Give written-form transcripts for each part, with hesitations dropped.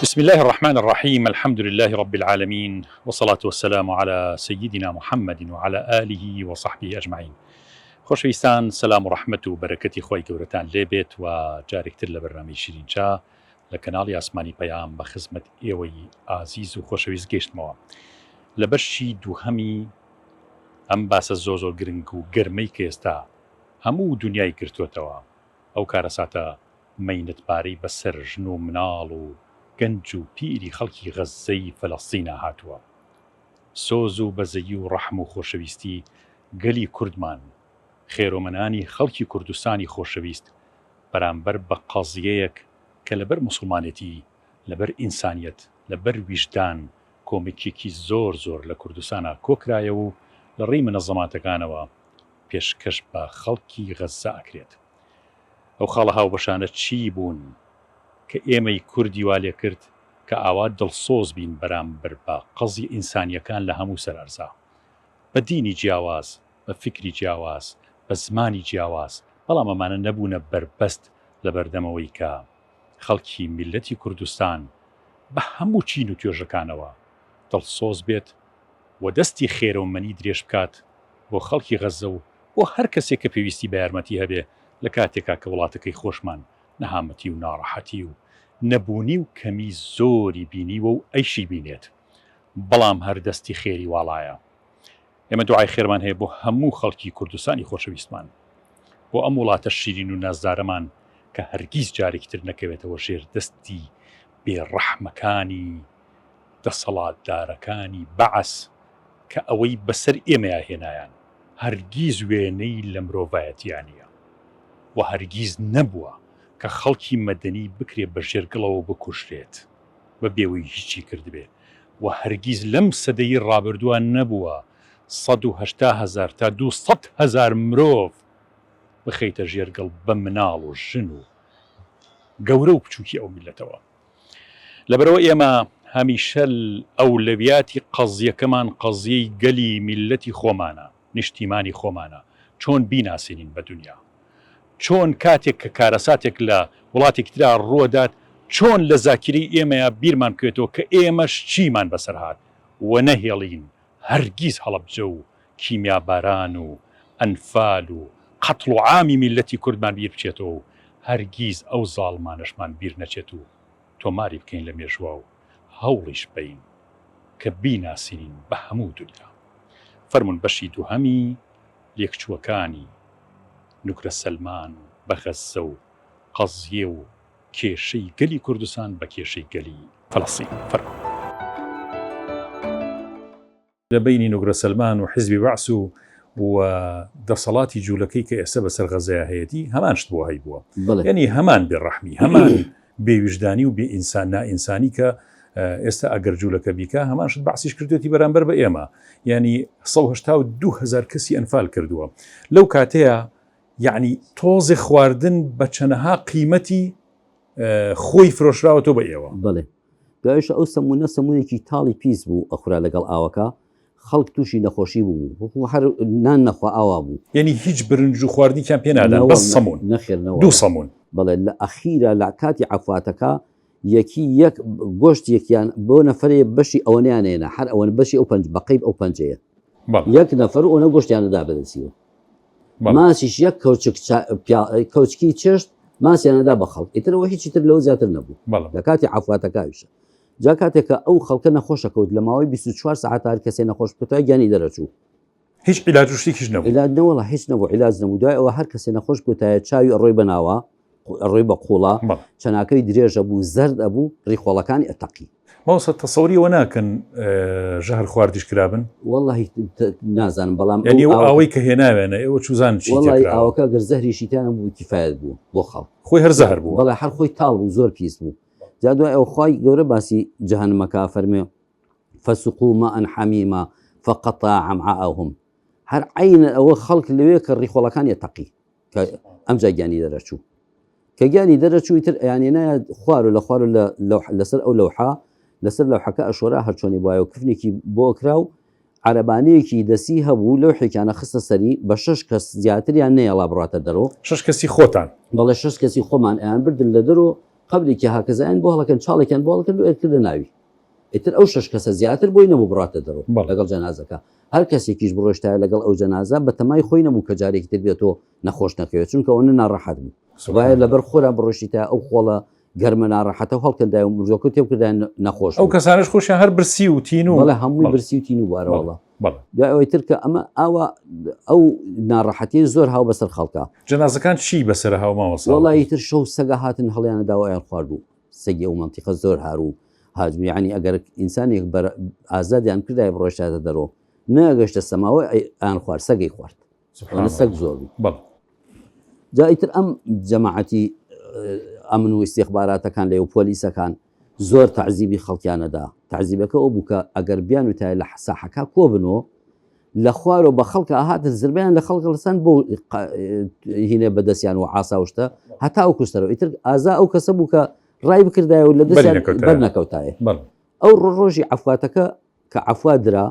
بسم اللە الرحمن الرحیم الحمد للە رب العالمین والصلاة والسلام علی سیدنا محمد وعلی آله وصحبه اجمعین خۆشەویستان سەلام و ڕەحمەت و بەرەکەتی خوای گەورەتان لێ بێت و جارێکتر لە بەرنامەی شیرین چا لە کەناڵی ئاسمانی پەیام بە خزمەت ئێوەی ئازیز و خۆشەویست گەیشتمەوە لە بەشی دووهەمی ئەم باسە زۆر زۆر گرنگ و گەرمەی کە ئێستا هەموو دنیای گرتووەتەوە ئەو کارەساتە مەینەتبارەی بەسەر ژن و مناڵ و گەنج و پیری خەڵکی غەززەی فەلەستینا هاتووە. سۆز و بەزەیی و ڕەحم و خۆشەویستی گەلی کوردمان، خێرۆمەنانی خەڵکی کوردستانی خۆشەویست بەرامبەر بە قەزیەیەک کە لەبەر موسڵمانێتی، لەبەر ئینسانیەت، لەبەر ویژدان کۆمەکێکی زۆر زۆر لە کوردستانا کۆکرایەوە و لە ڕێی مونەزەماتەکانەوە پێشکەش بە خەڵکی غەززە ئەکرێت. ئەو خاڵە هاوبەشانە چی بوون کە ئێمەی کوردی وا لێ کرد کە ئاوا دڵسۆز بین بەرامبەر بە قەزیە ئینسانییەکان لە هەموو سەر ئەرزا؟ بە دینی جیاواز، بە فیکری جیاواز، بە زمانی جیاواز، بەڵام ئەمانە نەبوونە بەربەست لە بەردەم ئەوەی کە خەڵکی میللەتی کوردستان بە هەموو چین و توێژەکانەوە دڵسۆز بێت و دەستی خێرەومەنی درێژ بکات بۆ خەڵکی غەززە و بۆ هەر کەسێک کە پێویستی بە یارمەتی هەبێ لە کاتێکا کە وڵاتەکەی خۆشمان نەهامەتی و ناڕەحەتی و نەبوونی و کەمی زۆری بینیوە و ئەیشی بینێت بەڵام هەر دەستی خێری واڵایە. ئێمە دوعای خێرمان هەیە بۆ هەموو خەڵکی کوردستانی خۆشەویستمان، بۆ ئەم وڵاتە شیرین و نازدارەمان کە هەرگیز جارێکی تر نەکەوێتەوە ژێر دەستی بێ ڕەحمەکانی دەسەڵاتدارەکانی بەعس کە ئەوەی بەسەر ئێمەیا هێنایان هەرگیز وێنەی لە مرۆڤایەتیا نیە و هەرگیز نەبووە کە خەڵکی مەدەنی بکرێ بە ژێر گڵەوە بکوژرێت بە بێوەی هیچی کردبێ و هەرگیز لەم سەدەی ڕابردووە نەبووە 180 هەزار تا 200 هەزار مرۆڤ بخەیتە ژێر گڵ بە مناڵ و ژن و گەورە و بچووکی ئەو میللەتەوە. لەبەرئەوە ئێمە هەمیشە ئەولەویاتی قەزیەکەمان قەزیەی گەلی میللەتی خۆمانە، نیشتیمانی خۆمانە، چۆن بیناسێنین بە دونیا؟ چۆن کاتێک کە کارەساتێک لە وڵاتێکی ترا ڕووەدات چۆن لە زاکیرەی ئێمەیا بیرمان بکەوێتەوە کە ئێمەش چیمان بەسەر هات و نەهێڵین هەرگیز هەڵەبجە و کیمیاباران و ئەنفال و قەتڵ و عامی میللەتی کوردمان بیر بچێتەوە و هەرگیز ئەو زاڵمانەشمان بیر نەچێت و تۆماری بکەین لە مێژوا و هەوڵیش بەین کە بیناسینین بە هەموو دونیا. فەرموون بەشی دووهەمی لێکچووەکانی نوگرە سەلمان بە غەززە و قەزیە و کێشەی گەلی کوردستان بە کێشەی گەلی فەلەستین. فەرموون. لە بەینی نوگرە سەلمان و حیزبی بەعس و و دەسەڵاتی جوولەکەی کە ئێستا بەسەر غەزەیا هەیەتی هەمان شت بۆ هەیبووە یعنی هەمان بێڕەحمی هەمان بێویژدانی و بێ ئینسان نائینسانی کە ئێستا ئەگەر جوولەکە بیکە هەمان شت بەعسیش کردوێتی بەرامبەر بە ئێمە یعنی 1970 هزار کەسی ئەنفال کردووە لەو کاتەیە یعنی تۆزێ خواردن بە چەنەها قیمەتی خۆی فرۆشراوەتەوە بە ئێوە. بەڵێ دوایش ئەو سەمونە سەمونێکی تاڵی پیس بوو ئەخورا لەگەڵ ئاوەکە خەڵک تووشی نەخۆشی بوو وەکو هەر نان نەخوا ئاوا بوو. یعنی هیچ برنج و خواردنیکیان پێ نادان بەس سەمون نەخێر نەوەڵا دوو سەمون. بەڵێ لە ئەخیرا لە کاتی عەفاتەکە یەکی یەک گۆشت یەکیان بۆ نەفەرێ بەشی ئەوەنەیان هێنا هەر ئەوەن بەشی ئەو پەنج بەقەی ئەو پەنجەیە بەڵێ. یەک نەفەر ئەوەنە گۆشتیان دا بەدەسیەوە. ماسیش یەک کەوچک کەوچکی چێشت ماسیانەدا بە خەڵک ئیتر ئەوە هیچی تر لەوە زیاتر نەبوو لە کاتی عفاتەکەویشە جا کاتێک کە ئەو خەڵکە نەخۆشە کەوت لە ماوەی 24 ساعت هەر کەسێ نەخۆش بکەوتە گیانی دەرەچوو هیچ عیلاج و شتێکیش نەبوو عیلاج نەوەڵا هیچ نەبوو عیلاج نەبوو دوای ئەوە هەر کەسێ نەخۆش بکەوتایە چاوی ئەڕۆی بەناوە ئەڕۆی بە قوڵا چەناکەی درێژە بوو زەرد ئەبوو ڕیخۆڵەکانی ئەتەقی. مامۆستا تەسەوری ئەوە ناکەن ژەهر خواردیش کرابن؟ وەڵاهی نازانم بەڵام یعنی ئەو ئاوەی کە هێناوێنە ئێوە چوزان چی وەڵاهی ئاوەکە گەر زەهریشی تیا نەبوو کیفایەت بوو بۆ خەڵک خۆی هەر زەهر بوو بەڵێ هەر خۆی تاڵ بوو زۆر پیس بوو جا دوای ئەو خوای گەورە باسی جەهەنمەکە فەرمێ فسقوا ماء حمیما فقطع امعاءهم هەر عینە ئەوە خەڵک لەوێ کە ڕیخۆڵەکانی تەقی کە ئەمجا گیانی دەرەچوو کە گیانی دەرەچووی تر ئەیانێنایە خوار و لە خوار و لەسەر ئەو لەوحا لەسەر لەوحەکە ئەشۆرا هەرچۆنی بایە و کفنێکی بۆ کرا و عەرەبانەیەکی دەسی هەبوو لەو حێکانە خستە سەری بە شش کەس زیاتریان نەیەڵا بڕاتە دەرۆ شش کەسی خۆتان بەڵێ شش کەسی خۆمان ئەیان بردن لە دەرۆ. قەبرێکی هاکەزایان بۆ هەڵەکەن چاڵێکیان بۆ هەڵکرد و ئێرکردە ناوی ئیتر ئەو شەش کەسە زیاتر بۆی نەبوو بڕاتە دەرەوە لەگەڵ جەنازەکە هەر کەسێکیش بڕۆشتایە لەگەڵ ئەو جەنازە بە تەمای خۆی نەبوو کە جارێکی تر بێتەوە نەخۆش نەکەوێت چونکە ئەوەنە ناڕەحەت بوو وایە لەبەر خۆران بڕۆشتیتە ئەو خۆڵە گەرمە ناڕەحەتە و هەڵکەندای و مرۆکە تێ بکردای نەخۆش ئەو کەسانش خۆشیان هەر برسی و تین و بەڵێ هەمووی برسی و تین و بارەوەڵە دوای ئەوەی تر کە ئەمە ئاوا ئەو ناڕەحەتی زۆر هاو بەسەر خەڵکە جەنازەکان چی بەسەر هاو مامۆستا وەڵی تر شەو سەگە هاتن هەڵیانە داوایان خواردوو سەگی ئەو مەنتیقە زۆر هار و هاجم یعنی ئەگەر ئینسانێک بەر ئازادیان کردای بڕۆشتاتە دەرەوە نەگەشتە سەماوە ئەیان خوارد سەگەی خوارد ئەوەنە سەگ زۆر بوو بەڵێ جا ئیتر ئەم جەماعەتی ئەمن و ئیستیخباراتەکان لێ و پۆلیسەکان زۆر تەعزیبی خەڵکیانەدا تەعزیبەکە ئەو بوو کە ئەگەر بیان وتایە لە ساحەکە کۆ بنەوە لە خوارەوە بە خەڵکە هاتن زربیان لە خەڵک ڵسان بۆ هینە بەدەستیان و عاسا وشتە هەتا ئەو کوشتەرەوە ئیتر ئازا ئەو کەسە بوو کە ڕای بکردایە و لە دەستیان بەر نەکەوتایە ئەو ڕۆژی عەفواتەکە کە عەفوا درا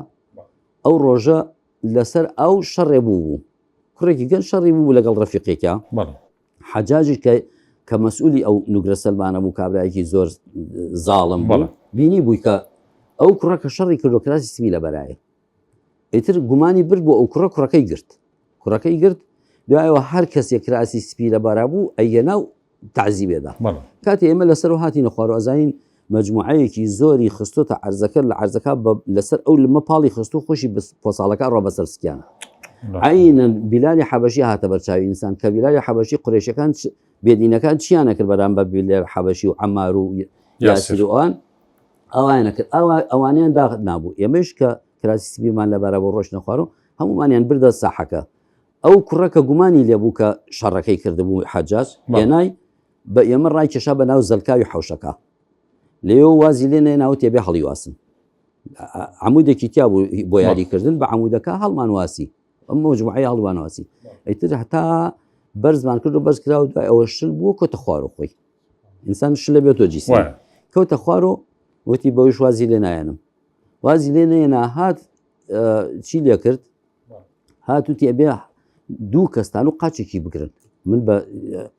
ئەو ڕۆژە لەسەر ئەو شەڕێ بوو بوو کوڕێکی گەن شەڕی بوو لەگەڵ ڕەفیقێکە حەجاجیش کە کە مەسئولی ئەو نوگرە سەلمانە بوو کابرایەکی زۆر زاڵم بوو بینی بووی کە ئەو کوڕە کە شەڕی کردو کراسی سپی لە بەرایە ئیتر گومانی برد بۆ ئەو کوڕە کوڕەکەی گرت کوڕەکەی گرت دوایەوە هەر کەسێک کراسی سپی لە بەرا بوو ئەیگەنا و تەعزیبێدا کاتێ ئێمە لەسەر هاتینە خوارەوە ئەزانین مجموعەیەکی زۆری خستۆتە عەرزەکە لە عەرزەکە لەسەر ئەو لمە پاڵی خستو خۆشی پۆساڵەکە ڕۆ بەسەر سکیان عینەن بیلالی حەبەشی هاتە بەرچاوی ئینسان کە بیلالی حەبەشی قورەیشەکان بێدینەکان چیانە کرد بەرام بە بیلال حەبەشی و عەمار و یاسیر و ئەوان ئەوانە کرد ئەوە ئەوانیان داخ نابوو ئێمەش کە کراسی سپیمان لەبارە بۆ ڕۆشتنە خوارەوە هەمومانیان بردە ساحەکە ئەو کوڕە کە گومانی لێ بوو کە شەڕەکەی کردبوو حەجاج هێنای بە ئێمە ڕای کێشا بە ناو زەلکاوی حەوشەکە لێو وازی لێ نێناوت تێبێ هەڵیواسن عمودێکی تیا بوو بۆ یاریکردن بە عمودەکە هەڵمان واسی ئەم مەجموعەی هەڵوان واسی ئیتر هەتا بەرزمان کرد و بەرز کرا و دوای ئەوە شل بووە کۆتە خوار و خۆی ئینسان شلە بێت تۆ جیسی کەوتە خوار و وتی بەویش وازی لێ نایەنم وازی لێ نێنا هات چی لێ کرد هات وتی ئەبێ دوو کەستان و قاچێکی بگرن من بە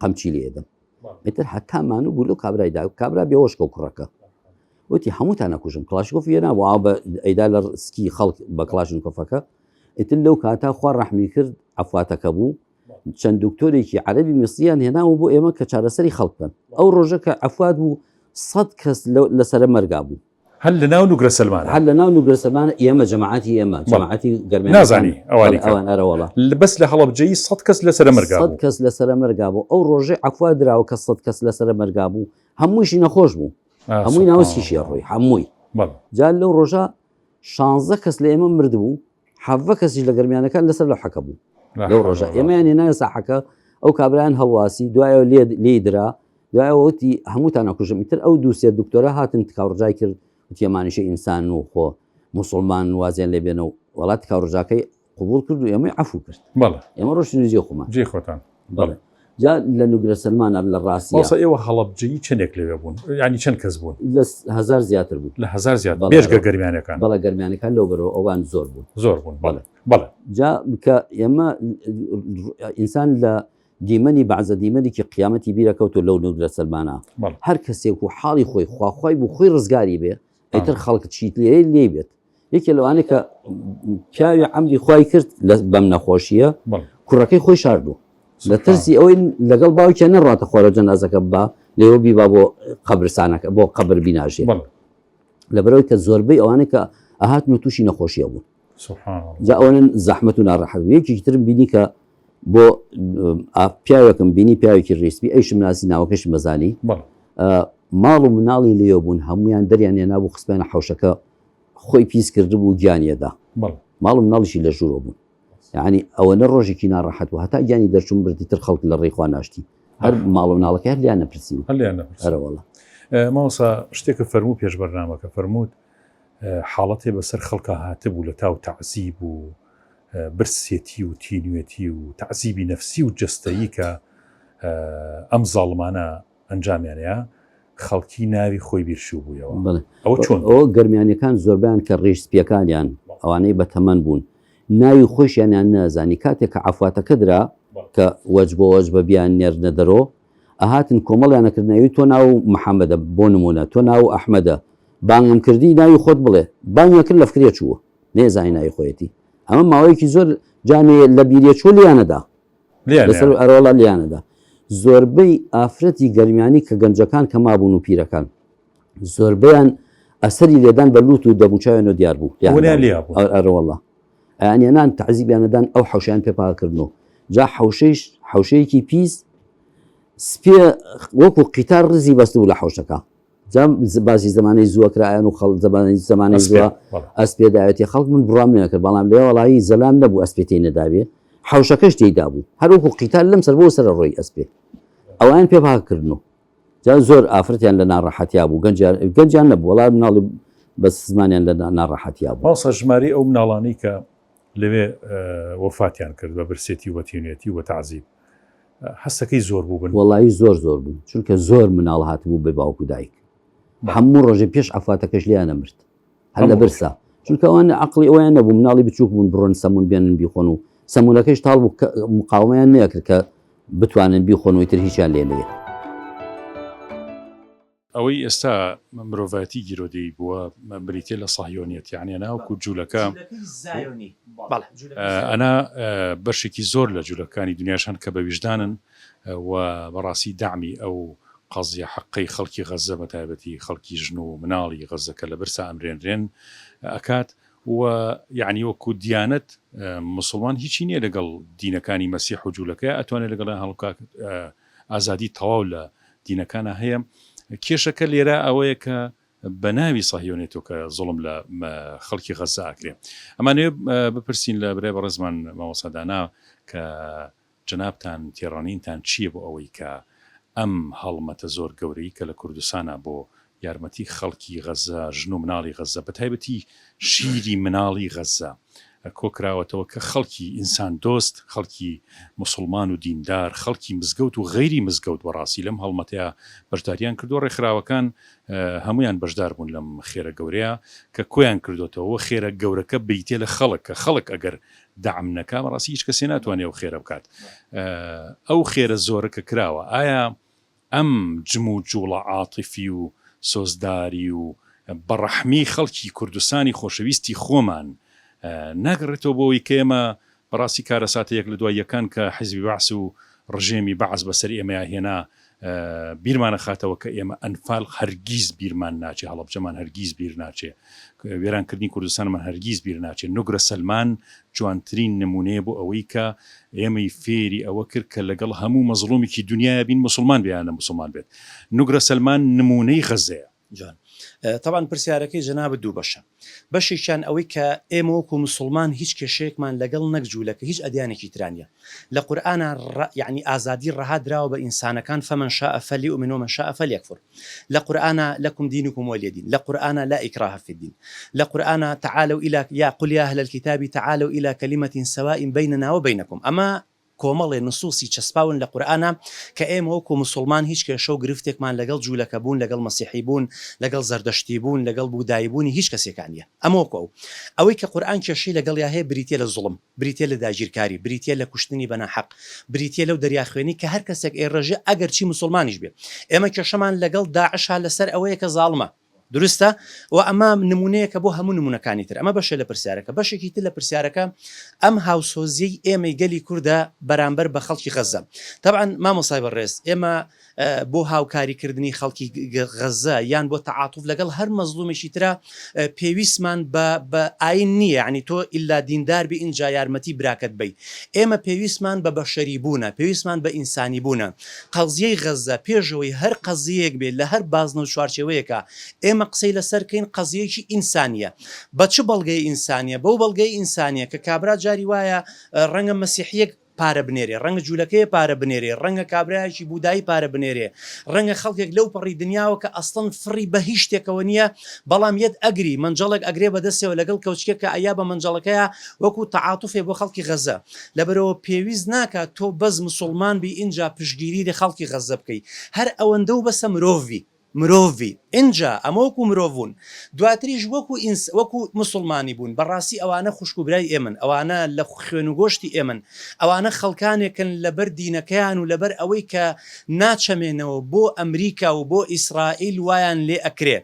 قەمچی لێدەم ئیتر هەتا مانوو بوو لەو کابرای دا کابرا بێهۆش کەو کوڕەکە وتی هەمووتان نەکوژم کڵاشکۆف یە نابوو بە ئەیدا لە سکی خەڵک بە کڵاشنکۆفەکە ئیتر لەو کاتا خوا ڕەحمی کرد عەفواتەکە بوو چەند دکتۆرێکی عەربی میسریان هێناوە بۆ ئێمە کە چارەسەری خەڵک بکەن ئەو ڕۆژە کە عەفوات بوو سەد کەس لەسەرە مەرگا بوو هەر لە ناو نوگرە سەلمانە. هەر لە ناو نوگرە سەلمانە ئێمە جەماعەتی ئێمە جەماعەتی گەرمیان نازانی ئەوانی ئەوان ئەرەوەڵا بەس لە هەڵەبجەیی سەد کەس لەسەرە مەرگا سەد کەس لەسەرە مەرگا بوو ئەو ڕۆژەی عەفوا دراوە کە سەد کەس لەسەرە مەرگا بوو هەموویشی نەخۆش بوو هەمووی ناوسکیشی ڕۆی هەمووی جا لەو ڕۆژە شانزە کەس لە ئێمە مردبوو حەڤە کەسیش لە گەرمیانەکان لەسەر لەو حەکە بوو لەو ڕۆژە ئێمەیان هێنایە ساحەکە ئەو کابرایان هەڵواسی دوایەوە لێ لێی درا دوایەوە وتی هەمووتان ئەکوژم ئیتر ئەو دوو سێ دکتۆرە هاتن تکاوڕجای کرد وتی ئەمانیشە ئینسان و خۆ موسڵمان وازیان لێ بێنە و وەڵا تکاوڕجاکەی قبوڵ کرد و ئێمەی عەفوو کرد بەڵێ ئێمە ڕۆشتین جێ خۆمان جێ خۆتان بەڵێ جا لە نوگرە سەلمانە لە ڕاستیە مامۆستا ئێوە هەڵەبجەیی چەندێک لەوێ بوون یانی چەند کەس بوون لە هەزار زیاتر بوو لە هەزار زیاتر بەڵێ بێجگە گەرمیانەکان بەڵێ گەرمیانەکان لەو بەرەوە ئەوان زۆر بوون زۆر بوون بەڵێ بەڵێ جا کە ئێمە ئینسان لە دیمەنی بەعزە دیمەنێکی قیامەتی بیرەکەوتو لەو نوگرە سەلمانە هەر کەسێک و حاڵی خۆی خواخوای بوو خۆی ڕزگاری بێ ئیتر خەڵک چیت لێ لێ بێت یەکێ لەوانەیە کە پیاوی عەمری خوای کرد بەم نەخۆشیە کوڕەکەی خۆی شاردوو لە ترسی ئەوەی لەگەڵ باوکیان نەڕاتە خۆرە جەنازەکە بە لێوە بیبا بۆ قەبرسانەکە بۆ قەبر بیناژێ لەبەرەوەی کە زۆربەی ئەوانەی کە ئەهاتن و تووشی نەخۆشیە بوون جا ئەوەنە زەحمەت و ناڕەحەت بوو یەکێکی ترم بینی کە بۆ پیاوێکم بینی پیاوێکی ڕیسپی ئەیشم ناسی ناوەکەشم بەزانی ماڵ و مناڵی لێ بوون هەمویان دەریان هێنابوو خستیانە حەوشەکە خۆی پیس کردبوو گیانیەدا ماڵ و مناڵیشی لە ژوورەوە بوون یعنی ئەوەنە ڕۆژێکی ناڕەحەت بوو هەتا گیانی دەرچوون بردی تر خەڵک لە ڕێی خوا ناشتی هەر ماڵ و مناڵەکە هەر لیان نەپرسی هەر لیان نەپرسی ئەرەوەڵا مامۆستا شتێکە فەرموو پێش بەرنامەکە فەرمووت حاڵەتێ بەسەر خەڵکا هاتبوو لە تاو تەعزیب و برسێتی و تینوێتی و تەعزیبی نەفسی و جەستەیی کە ئەم زاڵمانە ئەنجامیانەیە خەڵکی ناوی خۆی بیرچووبوویەوە. بەڵێ ئەوە چۆن ئەوە گەرمیانیەکان زۆربەیان کە ڕیش سپیەکانیان ئەوانەی بە تەمەن بوون ناوی خۆشیانیان نەزانی کاتێک کە عەفواتەکە درا کە وەجبە وەجبە بیان نێردنە دەرۆ. ئەهاتن کۆمەڵیان ئەکردن ئەوی تۆ ناو محەمەدە بۆ نمونە تۆ ناو ئەحمەدە بانگم کردی ناوی خۆت بڵێ بانگی کرد لە فکرێ چووە نێزانی ناوی خۆیەتی ئەمە ماوەیەکی زۆر جانێ لە بیرێ چوو لیانەدا لەسەر ئەرۆڵا لیانەدا زۆربەی ئافرەتی گەرمیانی کە گەنجەکان کە مابوون و پیرەکان زۆربەیان ئەسەری لێدان بە لوت و دەموچاویان و دیار بوو ئەرۆڵا ئەیانیانان تەعزیبیانەدان ئەو حەوشیان پێ پاکردن و جا حەوشەیش حەوشەیەکی پیس سپێ وەکو قیتار ڕزی بەستبوو لە حەوشەکە جا باسی زمانەی زووە کرایان و خەڵ زمانەی زمانەی زووە ئەسپێ داوێتی خەڵک من بڕام نەکرد بەڵام لێ وەڵایی زەلام نەبوو ئەسپێ تێی نەداوێ حەوشەکەش تێیدا بوو هەر وەکو قیتار لەم سەر بۆ سەر ڕۆی ئەسپێ ئەوان پێ پاکردن و جا زۆر ئافرەتیان لە ناڕەحەتیا بوو گەنجیان گەنجیان نەبوو وەڵا مناڵی بەس زمانیان لە ناڕەحەتیا بوو. مامۆستا ژمارەی ئەو مناڵانەی کە لەوێ وەفاتیان کرد بە برسێتی و بە تینوێتی و بە تەعزیب هەستەکەی زۆر بووبن؟ وەڵایی زۆر زۆر بوو چونکە زۆر مناڵ هاتبوو بێ باوک و دایک هەموو ڕۆژێ پێش عەفاتەکەش لێیان ئەمرد هەر لە برسا چونکە ئەوان عقلی ئەویان نەبوو مناڵی بچووک بوون بڕۆن سەمون بێنن بیخۆن و سەمونەکەش تاڵ بوو مقاومەیان نەکرد کە بتوانن بیخۆن و ئیتر هیچیان لێ نەیە. ئەوەی ئێستا مرۆڤایەتی گیرۆدەی بووە بریتیە لە سەهیۆنیەت یانی ئەنا وەکو جولەکە ئەنا بەشێکی زۆر لە جولەکانی دنیاش هەن کە بە ویژدانن و بەڕاستی دەعمی ئەو قەزیە حەقەی خەڵکی غەزە بە تایبەتی خەڵکی ژن و مناڵی غەزە کە لە برسا ئەمرێنرێن ئەکات و یەعنی وەکو دیانەت موسڵمان هیچی نیە لەگەڵ دینەکانی مەسیح و جولەکەیا ئەتوانێت لەگەڵیان هەڵبکا ئازادی تەواو لە دینەکانا هەیە کێشەکە لێرە ئەوەیە کە بە ناوی سەهیۆنێتەوە کە زوڵم لە خەڵکی غەزە ئەکرێ ئەمانەوێ بپرسین لە برای بەڕێزمان مامۆستا دانا کە جەنابتان تێڕانینتان چییە بۆ ئەوەی کە ئەم هەڵمەتە زۆر گەورەی کە لە کوردستانا بۆ یارمەتی خەڵکی غەزە، ژن و مناڵی غەزە، بەتایبەتی شیری مناڵی غەزە کۆکراوەتەوە کە خەڵکی ئینسان دۆست، خەڵکی موسڵمان و دیندار، خەڵکی مزگەوت و غەیری مزگەوت بەڕاستی لەم هەڵمەتەیا بەشداریان کردووە، ڕێکخراوەکان هەموویان بەشدار بوون لەم خێرە گەورەیە کە کۆیان کردۆتەوە و خێرە گەورەکە بریتیە لە خەڵک کە خەڵک ئەگەر دەعم نەکا بەڕاستی هیچ کەسێ ناتوانێ ئەو خێرە بکات ئەو خێرە زۆرە کە کراوە ئایا ئەم جم و جوڵە عاتیفی و سۆزداری و بەڕەحمی خەڵکی کوردستانی خۆشەویستی خۆمان ناگەڕێتەوە بۆ ئەوەی کە ئێمە بەڕاستی کارەساتە یەک لە دوای یەکان کە حیزبی بەعس و ڕژێمی بەعس بەسەر ئێمەیا هێنا بیرمانەخاتەوە کە ئێمە ئەنفال هەرگیز بیرمان ناچێ، هەڵەبجەمان هەرگیز بیر ناچێ، وێرانکردنی کوردستانمان هەرگیز بیر ناچێ، نوگرە سەلمان جوانترین نمونەیە بۆ ئەوەی کە ئێمەی فێری ئەوە کرد کە لەگەڵ هەموو مەزڵومێکی دونیایا بین موسڵمان بێ یان نە موسڵمان بێت، نوگرە سەلمان نمونەی غەزەیە. جوان تەبعەن پرسیارەکەی جەنابت دوو بەشە بەشێکیان ئەوەی کە ئێمە وەکو مسوڵمان هیچ کێشەیەکمان لەگەڵ نەک جوولەکە هیچ ئەدیانێکی ترا نیە لە قورئانا یەعنی ئازادی ڕەها دراوە بە ئینسانەکان فمن شاء فلیؤمن ومن شاء فلیکفر لە قورئانا لکم دینکم ولی دین لە قورئانا لا اکراه فی الدین لە قورئانا تعالوا الی یا قل یا اهل الکتاب تعالوا الی کلمة سواء بیننا وبینکم ئەمە کۆمەڵێ نصوصی چەسپاون لە قورئانا کە ئێمە وەکو موسوڵمان هیچ کێشە و گرفتێکمان لەگەڵ جوولەکە بوون لەگەڵ مەسیحی بوون لەگەڵ زەردەشتی بوون لەگەڵ بوودایی بوونی هیچ کەسێکا نیە ئەمە وەکو ئەو ئەوەی کە قورئان کێشەی لەگەڵیا هەیە بریتیە لە زوڵم بریتیە لە داگیرکاری بریتیە لە کوشتنی بە ناحەق بریتیە لەو دەریا خوێنی کە هەر کەسێک ئەیڕێژێ ئەگەرچی موسوڵمانیش بێ ئێمە کێشەمان لەگەڵ داعشا لەسەر ئەوەیە کە زاڵمە دروستە و ئەمە نمونەیەکە بۆ هەموو نمونەکانی تر ئەمە بەشێ لە پرسیارەکە بەشێکی تر لە پرسیارەکە ئەم هاوسۆزیەی ئێمەی گەلی کوردە بەرامبەر بە خەڵکی غەزە تەبعەن مامۆستای بەڕێز ئێمە بۆ هاوکاریکردنی خەڵکی غەزە یان بۆ تەعاتوف لەگەڵ هەر مەزلومێکی ترا پێویستمان بە بە ئاین نییە یعنی تۆ ئیلا دیندار بی ئینجا یارمەتی براکەت بەی ئێمە پێویستمان بە بەشەری بوونە پێویستمان بە ئینسانی بوونە قەزیەی غەزە پێشەوەی هەر قەزیەیەک بێت لە هەر بازنە و چوارچێوەیەکا ئێمە قسەی لەسەر کەین قەزیەیەکی ئینسانیە بە چ بەڵگەی ئینسانیە بەو بەڵگەی ئینسانیە کە کابرا جاری وایە ڕەنگە مەسیحیەک پارە بنێرێ ڕەنگە جولەکەیە پارە بنێرێ ڕەنگە کابرایەکی بودایی پارە بنێرێ ڕەنگە خەڵکێک لەو پەڕی دنیاوە کە ئەسڵەن فڕی بە هیچ شتێکەوە نییە بەڵام یەت ئەگری مەنجەڵێک ئەگرێ بەدەستەوە لەگەڵ کەوچکێک کە ئەیا بە مەنجەڵەکەیا وەکو تەعاتوفێ بۆ خەڵکی غەزە لەبەرئەوە پێویست ناکات تۆ بەس موسوڵمان بی ئینجا پشتگیری لە خەڵکی غەزە بکەی هەر ئەوەندە و بەسە مرۆڤ بی مرۆڤ بی. ئینجا ئەمە وەکو مرۆڤ بوون دواتریش وەکو ئینس وەکو موسوڵمانی بوون بەڕاستی ئەوانە خوشک و برای ئێمەن ئەوانە لە خوێن و گۆشتی ئێمەن ئەوانە خەڵکانێکن لەبەر دینەکەیان و لەبەر ئەوەی کە ناچەمێنەوە بۆ ئەمریکا و بۆ ئیسرائیل وایان لێ ئەکرێ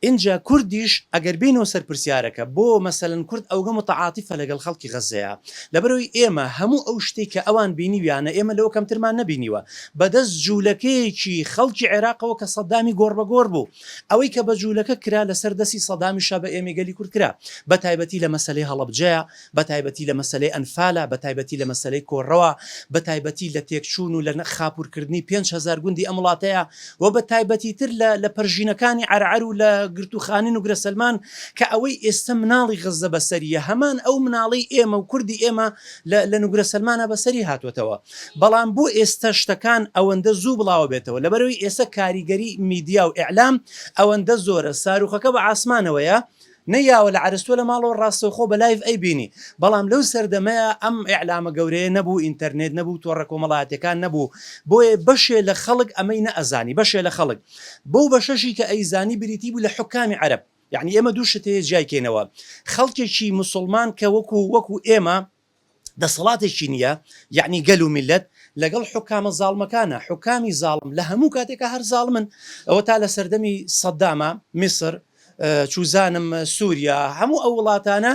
ئینجا کوردیش ئەگەر بێینەوە سەر پرسیارەکە بۆ مەسەلەن کورد ئەوگە متعاتیفە لەگەڵ خەڵکی غەزەیا لەبەرئەوەی ئێمە هەموو ئەو شتەی کە ئەوان بینیویانە ئێمە لەوە کەمترمان نەبینیوە بەدەست جولەکەیەکی خەڵکی عێراقەوە کە سەدامی گۆڕبەگۆڕ بوو ئەوەی کە بە جولەکە کرا لەسەر دەستی سەدامیشا بە ئێمەی گەلی کورد کرا بەتایبەتی لە مەسەلەی هەڵەبجەیا بەتایبەتی لە مەسەلەی ئەنفالا بەتایبەتی لە مەسەلەی کۆڕەوە بەتایبەتی لە تێکچوون و لە خاپوورکردنی 5000 گوندی ئەم وڵاتەیە و بە تایبەتی تر لە لە پەرژینەکانی عەرعەر و لە گرتووخانەی نوگرە سەلمان کە ئەوەی ئێستە مناڵی غەززە بەسەریە هەمان ئەو مناڵەی ئێمە و کوردی ئێمە لە لە نوگرە سەلمانا بەسەری هاتووەتەوە بەڵام بۆ ئێستە شتەکان ئەوەندە زوو بڵاوە بێتەوە لەبەرئەوەی ئێستە کاریگەری میدیا و ئیعلام ئەوەندە زۆرە ساروخەکە بە عاسمانەوەیە نە یاوە لە عەرز تۆ لە ماڵەوە ڕاستەوخۆ بە live ئەیبینی بەڵام لەو سەردەمەیا ئەم ئیعلامە گەورەیە نەبوو ئینتەرنێت نەبوو تۆڕە کۆمەڵایەتیەکان نەبوو بۆیە بەشێ لە خەڵک ئەمەی نەئەزانی بەشێ لە خەڵک بەو بەشەشی کە ئەیزانی بریتی بوو لە حوکامی عەرەب یەعنی ئێمە دوو شت هەیە جیای کەینەوە خەڵکێکی موسوڵمان کە وەکو وەکو ئێمە دەسەڵاتێکی نییە یەعنی گەل و میللەت لەگەڵ حوکامە زاڵمەکانە، حوکامی زاڵم لە هەموو کاتێکا هەر زاڵمن، ئەوە تا لە سەردەمی سەداما، میسر، چوزانم سوریا، هەموو ئەو وڵاتانە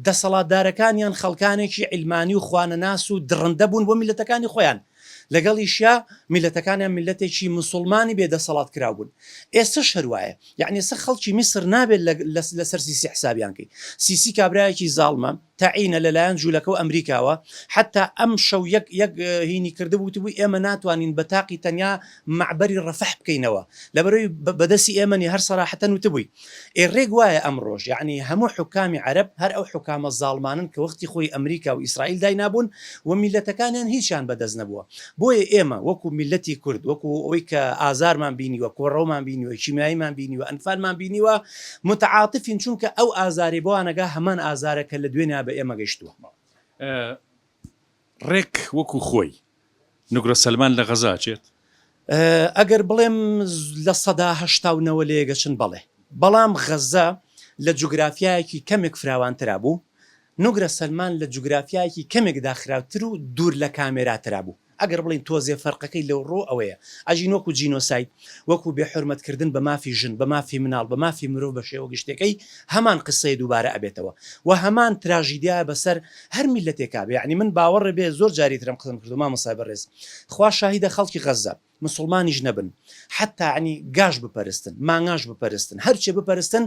دەسەڵاتدارەکانیان خەڵکانێکی عیلمانی و خوانەناس و دڕندە بوون بۆ میللەتەکانی خۆیان، لەگەڵیشیا میللەتەکانیان میللەتێکی موسوڵمانی بێ دەسەڵات کراو بوون، ئێستەش هەر وایە، یەعنی ئێستا خەڵکی میسر نابێت لەسەر سیسی حسابیان کەی، سیسی کابرایەکی زاڵمە، تەعینە لەلایەن جولەکە و ئەمریکاوە حەتا ئەم شەو یەک یەک هینی کردبوو وتبووی ئێمە ناتوانین بە تاقی تەنیا مەعبەری ڕەفەح بکەینەوە لەبەرەوەی بەدەستی ئێمە نیە هەر سەراحەتەن وتبووی ئێ ڕێک وایە ئەمڕۆش یەعنی هەموو حوکامی عەرەب هەر ئەو حوکامە زاڵمانەن کە وەختی خۆی ئەمریکا و ئیسرائیل داینابوون و میللەتەکانیان هیچیان بەدەست نەبووە بۆیە ئێمە وەکو میللەتی کورد وەکو ئەوەی کە ئازارمان بینیوە کۆڕەومان بینیوە کیمیاییمان بینیوە ئەنفالمان بینیوە متعاتفین چونکە ئەو ئازارەی بەوان ئەگا هەمان ئازارە کە لە دوێنێا بە ئێمە گەیشتووە. ڕێک وەکو خۆی نوگرە سەلمان لە غەزە ئەچێت؟ ئەگەر بڵێم 80% لەیەک ئەچن بەڵێ، بەڵام غەزە لە جوگرافیایەکی کەمێک فراوانترا بوو، نوگرە سەلمان لە جوگرافیایەکی کەمێک داخراوتر و دوور لە کامێراترا بوو. ئەگەر بڵێین تۆزێ فەرقەکەی لەو ڕووە ئەوەیە. ئەژین وەکو جینۆساید، وەکو بێ حورمەت کردن بە مافی ژن، بە مافی مناڵ، بە مافی مرۆڤ بە شێوە گشتیەکەی هەمان قسەیە دووبارە ئەبێتەوە و هەمان تراژیدیایە بەسەر هەر میللەتێکا بێ. یەعنی من باوەڕێ بێ زۆر جاری تر ئەم قسەم کردووە مامۆستای بەڕێز خوا شاهیدە خەڵکی غەززە، مسوڵمانیش نەبن حەتا یەعنی گاش بپەرستن مانگاش بپەرستن هەرچێ بپەرستن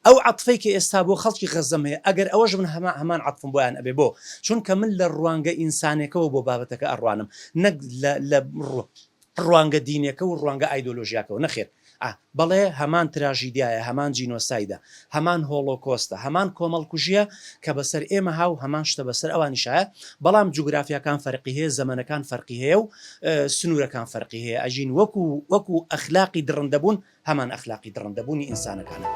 ئەو عەتفەی کە ئێستا بۆ خەڵکی غەزەم هەیە ئەگەر ئەوەش بن هەما هەمان عەتفم بۆیان ئەبێ بۆ چونکە من لە ڕوانگە ئینسانێکەوە بۆ بابەتەکە ئەڕوانم نەک لە لە ڕوانگە دینێکە و ڕوانگە ئایدۆلۆژیاکەوە نەخێر ئا بەڵێ هەمان تراژیدیایە، هەمان جینۆسایدە، هەمان هۆڵۆکۆستە، هەمان کۆمەڵکوژییە کە بەسەر ئێمە ها و هەمان شتە بەسەر ئەوانیشایە، بەڵام جوگرافیاکان فەرقی هەیە، زەمەنەکان فەرقی هەیە و سنوورەکان فەرقی هەیە، ئەژین وەکو وەکو ئەخلاقی دڕندەبوون هەمان ئەخلاقی دڕندەبوونی ئینسانەکانە.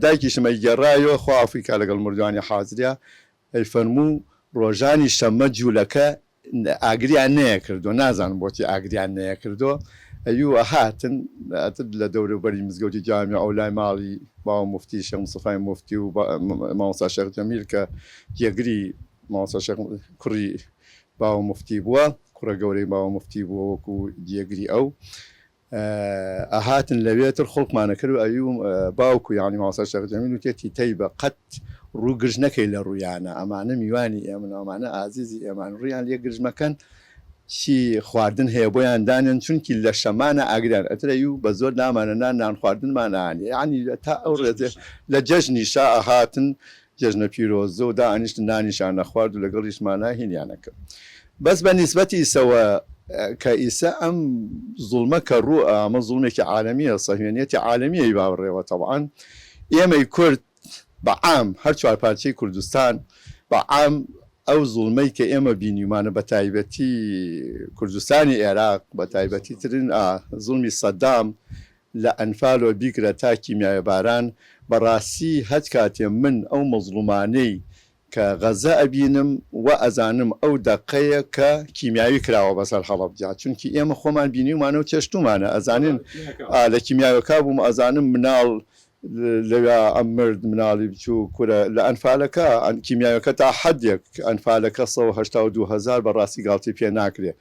دایکیشم ئەیگێڕایەوە خوا عەفوی کا لەگەڵ مردوانی حازریا ئەیفەرموو ڕۆژانی شەممە جوولەکە ئاگریان نەیەکردووە نازانم بۆچی ئاگریان نەیەکردووە ئەیوو ئەهاتن ئەتر لە دەوروبەری مزگەوتی جامیعە و لای ماڵی باوە موفتی شێخ مستەفای موفتی و مامۆستا شێخ جەمیل کە جێگری مامۆستا شێخ کوڕی باوە موفتی بووە کوڕە گەورەی باوە موفتی بووە وەکوو جێگری ئەو ئەهاتن لەوێ تر خڵکمان ئەکرد و ئەوی باوک و یانی مامۆستا شێخ جەمیل وتیەتی تەیبە قەت ڕوو گرژ نەکەی لە ڕوویانە ئەمانە میوانی ئێمن و ئەمانە ئازیزی ئێمان ڕوویان لێ گرژ مەکەن چی خواردن هەیە بۆیان دانێن چونکی لە شەمانە ئاگریان ئەتر ئەیو بە زۆر نامانە نان نان خواردنمان ئەهانی یانی تا ئەو ڕێزێ لە جەژنیشا ئەهاتن جەژنە پیرۆزە و دائەنیشتن نانیشان ئەخوارد و لەگەڵیشمانا هینیان ئەکرد بەس بە نیسبەت ئیسەوە کە ئیسە ئەم زوڵمە کە ڕوو ئا ئەمە زوڵمێکی عالەمیە سەهیۆنیەتی عالەمیە ی با بڕێوە تەبعەن ئێمەی کورد بە عام هەر چوارپارچەی کوردستان بە عام ئەو زوڵمەی کە ئێمە بینیومانە بە تایبەتی کوردستانی ئێراق بە تایبەتی ترین ئا زوڵمی سەدام لە ئەنفالەوە بیگرە تا کیمیایەباران، بەڕاستی هەچ کاتێ من ئەو مەزڵومانەی. کە غەزە ئەبینم وا ئەزانم ئەو دەقەیە کە کیمیاوی کراوە بەسەر هەڵەبجە چونکی ئێمە خۆمان بینیومانە و چێشتومانە ئەزانین ئا لە کیمیاوەکە بووم ئەزانم مناڵ لەویا ئەمرد مناڵی بچوک کورە لە ئەنفالەکە کیمیاوەکە تا حەدێک ئەنفالەکە 182 هەزار بەڕاستی گاڵتی پێ ناکرێ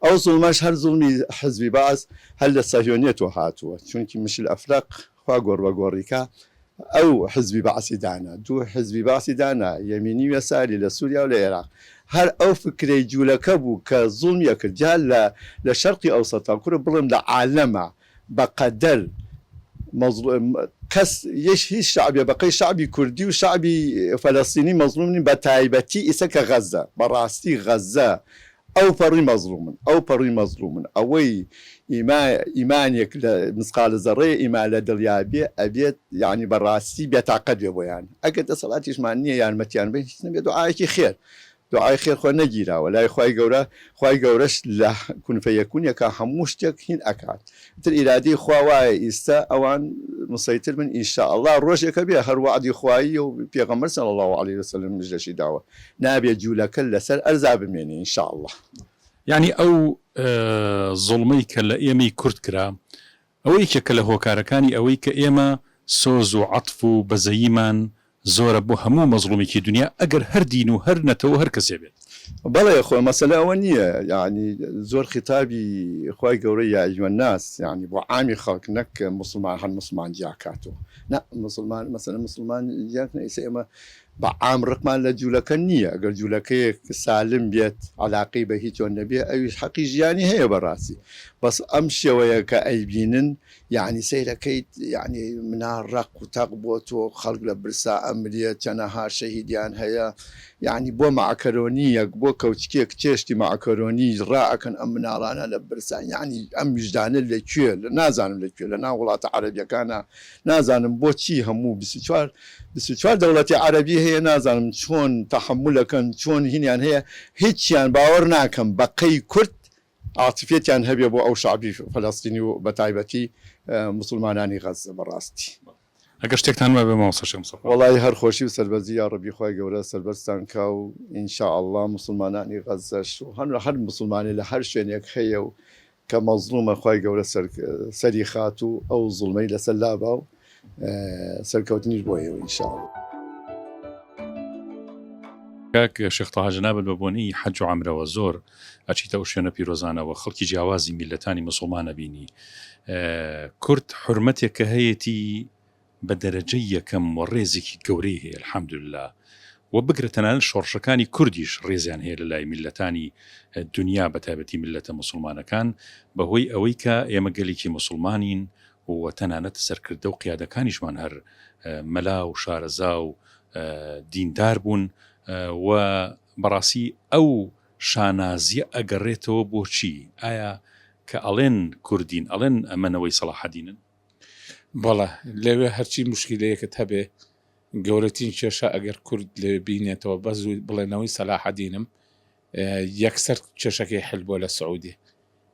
ئەو زوڵمەش هەر زوڵمی حزبی بەعس هەر لە سەهیۆنیەتەوە هاتووە چونکی مشل ئەفرەق خوا گۆڕ بە گۆڕی کا ئەو حزبی بەعسی دانا دوو حزبی بەعسی دانا یەمینی و یەساری لە سوریا و لە ئێراق هەر ئەو فکرەی جولەکە بوو کە زوڵمی ئەکرد جا لە لە شەرقی ئەوسەتا کورە بڵێم لە عالەما بە قەدەر مەزڵوم کەس یش هیچ شەعبێ بە قەی شەعبی کوردی و شەعبی فەلەستینی مەزڵوم نین بە تایبەتی ئیسە کە غەزە بە ڕاستی غەزە ئەو پەڕی مەزڵومن ئەو پەڕی مەزڵومن ئەوەی ئیما ئیمانێک لە مسقالە زەڕەیە ئیمان لە دڵیا بێ ئەبێت یانی بەڕاستی بێتاقەت بێ بۆیان ئەگەر دەسەڵاتیشمان نییە یارمەتیان بەین هیچ نەبێ دوعایەکی خێر دوعای خێر خۆ نەگیراوە لای خوای گەورە خوای گەورەش لە کون فەیەکونێکا هەموو شتێک هین ئەکات ئیتر ئیرادەی خوا وایە ئیستە ئەوان مسەیتر بن ان شاء اللە ڕۆژێک هەبێ هەر وەعدی خواییە و پێغەمبەر صلی اللە علیە وسلم مژدەشی داوە نابێ جولەکە لەسەر ئەرزا بمێنێ ان شاء اللە. یانی ئەو زوڵمەی کە لە ئێمەی کورد کرا ئەوە یەکێکە لە هۆکارەکانی ئەوەی کە ئێمە سۆز و عەتف و بەزەییمان زۆرە بۆ هەموو مەزڵومێکی دونیا ئەگەر هەر دین و هەر نەتەوە و هەر کەسێ بێت. بەڵێ خۆ مەسەلە ئەوە نییە یەعنی زۆر خیتابی خوای گەورە یا ایها الناس یەعنی بۆ عامی خەڵک نەک موسڵمان هەر موسڵمان جیا کاتەوە نا موسڵمان مەسەلەن موسڵمان جیا کە ئیسە ئێمە بە عام ڕقمان لە جولەکە نییە ئەگەر جولەکەیەک سالم بێت عەلاقەی بە هیچەوە نەبێ ئەویش حەقی ژیانی هەیە بەڕاستی بەس ئەم شێوەیە کە ئەیبینن یەعنی سەیرەکەیت یەعنی مناڵ ڕەق و تەق بۆ تۆ خەڵک لە برسا ئەمرێت چەنەها شەهیدیان هەیە یەعنی بۆ مەعکەرۆنیەک بۆ کەوچکێک چێشتی مەعکەرۆنی ڕائەکەن ئەم مناڵانە لە برسان یەعنی ئەم ویژدانە لە کوێ نازانم لە کوێ لە ناو وڵاتە عەرەبیەکانا نازانم بۆچی هەموو 24 24 دەوڵەتی عەرەبی هەیە نازانم چۆن تەحەمولەکەن چۆن هینیان هەیە هیچیان باوەڕ ناکەم بەقەی کورد عاتفیەتیان هەبێ بۆ ئەو شەعبی فەلەستینی و بەتایبەتی موسڵمانانی غەززە بەڕاستی. ئەگەر شتێکتان مابێ مامۆستا شێخ مستەفا. وەڵایی هەر خۆشی و سەربەرزی یاڕەبی خوای گەورە سەربەرزتان کا و ان شاء اللە موسڵمانانی غەززەش و هەر موسڵمانێ لە هەر شوێنێک هەیە و کە مەزڵومە خوای گەورە سەری خات و ئەو زوڵمەی لەسەر لابا و سەرکەوتنیش بۆ ئێوە ان شاء اللە. کاک شێخ تەها جەنابت بە بۆنەی حەج و عەمرەوە زۆر ئەچیتە ئەو شوێنە پیرۆزانەوە خەڵکی جیاوازی میللەتانی موسڵمان ئەبینی کورد حورمەتێک کە هەیەتی بە دەرەجەی یەکەم و ڕێزێکی گەورەی هەیە الحمدللە و بگرە تەنانەت شۆڕشەکانی کوردیش ڕێزیان هەیە لە لای میللەتانی دنیا بە تایبەتی میللەتە موسڵمانەکان بەهۆی ئەوەی کە ئێمە گەلێکی موسڵمانین و تەنانەت سەرکردە و قیادەکانیشمان هەر مەلا و شارەزا و دیندار بوون و بەڕاستی ئەو شانازیە ئەگەڕێتەوە بۆ چی؟ ئایا کە ئەڵێن کوردین ئەڵێن ئەمە نەوەی سەڵاحەدینن؟ بەڵێ لەوێ هەرچی موشکیلەیەکت هەبێ گەورەترین کێشە ئەگەر کورد لەوێ بینێتەوە بەس بڵێ نەوەی سەلاحەدینم یەکسەر کێشەکەی حل بووە لە سعودیە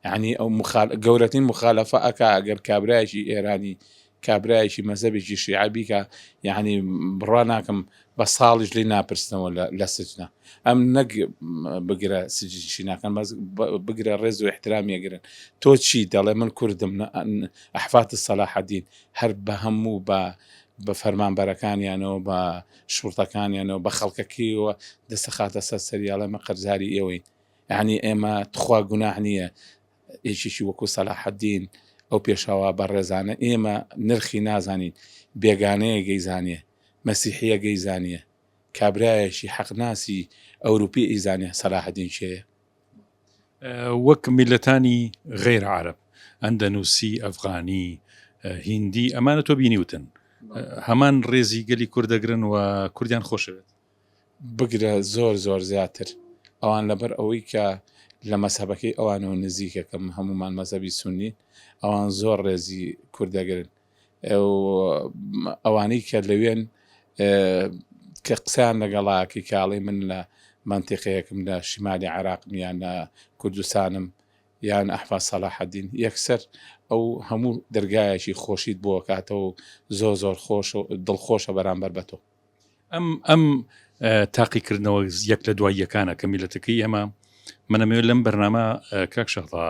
یعنی ئەو مخال... گەورەترین مخالفە ئەکا ئەگەر کابرایەکی ئێرانی کابرایەکی مەزەبێکی شیعە بیکا یعنی بڕوا ناکەم بە ساڵیش لێی ناپرسنەوە لە سجنە ئەم نەک بگرە سجنشی ناکەن بەس بگرە ڕێز و احترامی ئەگرن تۆ چی دەڵێ من کوردم ئەحفات سەلاحەدین هەر بە هەموو بە بە فەرمانبەرەکانیانەوە بە شوڕتەکانیانەوە بە خەڵکەکەیەوە دەسەخاتە سەر سەریاڵێ مە قەرزاری ئێوەین یعنی ئێمە تخوا گوناح نییە یەکێکی وەکو سەلاحەدین ئەو پێشەوا بەڕێزانە ئێمە نرخی نازانین بێگانەیە گەیزانێ مەسیحیە گەیزانێ کابرایەکی حەقناسی ئەوروپی ئیزانێ سەلاحەدین کێیە. وەک میللەتانی غەیرە عەرەب، ئەندەنوسی، ئەفغانی، هیندی ئەمانە تۆ بینیوتن هەمان ڕێزی گەلی کورد دەگرن و کوردیان خۆشەوێت؟ بگرە زۆر زۆر زیاتر ئەوان لەبەر ئەوەی کە لە مەزهەبەکەی ئەوانەوە نزیکە کە هەموومان مەزهەبی سونین ئەوان زۆر ڕێزی کورد دەگرن ئەوانەی کە لەوێن کە قسەیان لەگەڵاکی کاڵی من لە مەنتیقەیەکم لە شیمالی عێراقم یان لە کوردستانم یان ئەحفاد سەلاحەدین یەکسەر ئەو هەموو دەرگایەکی خۆشیت بۆ کاتەوە زۆر زۆر خۆش و دڵخۆشە بەرامبەر بە تۆ. ئەم ئەم. تاقیکردنەوە یەک لە دوای یەکانە کە میلەتەکەی ئێمە منەمەوێت لەم بەرنامە کاک شەهتا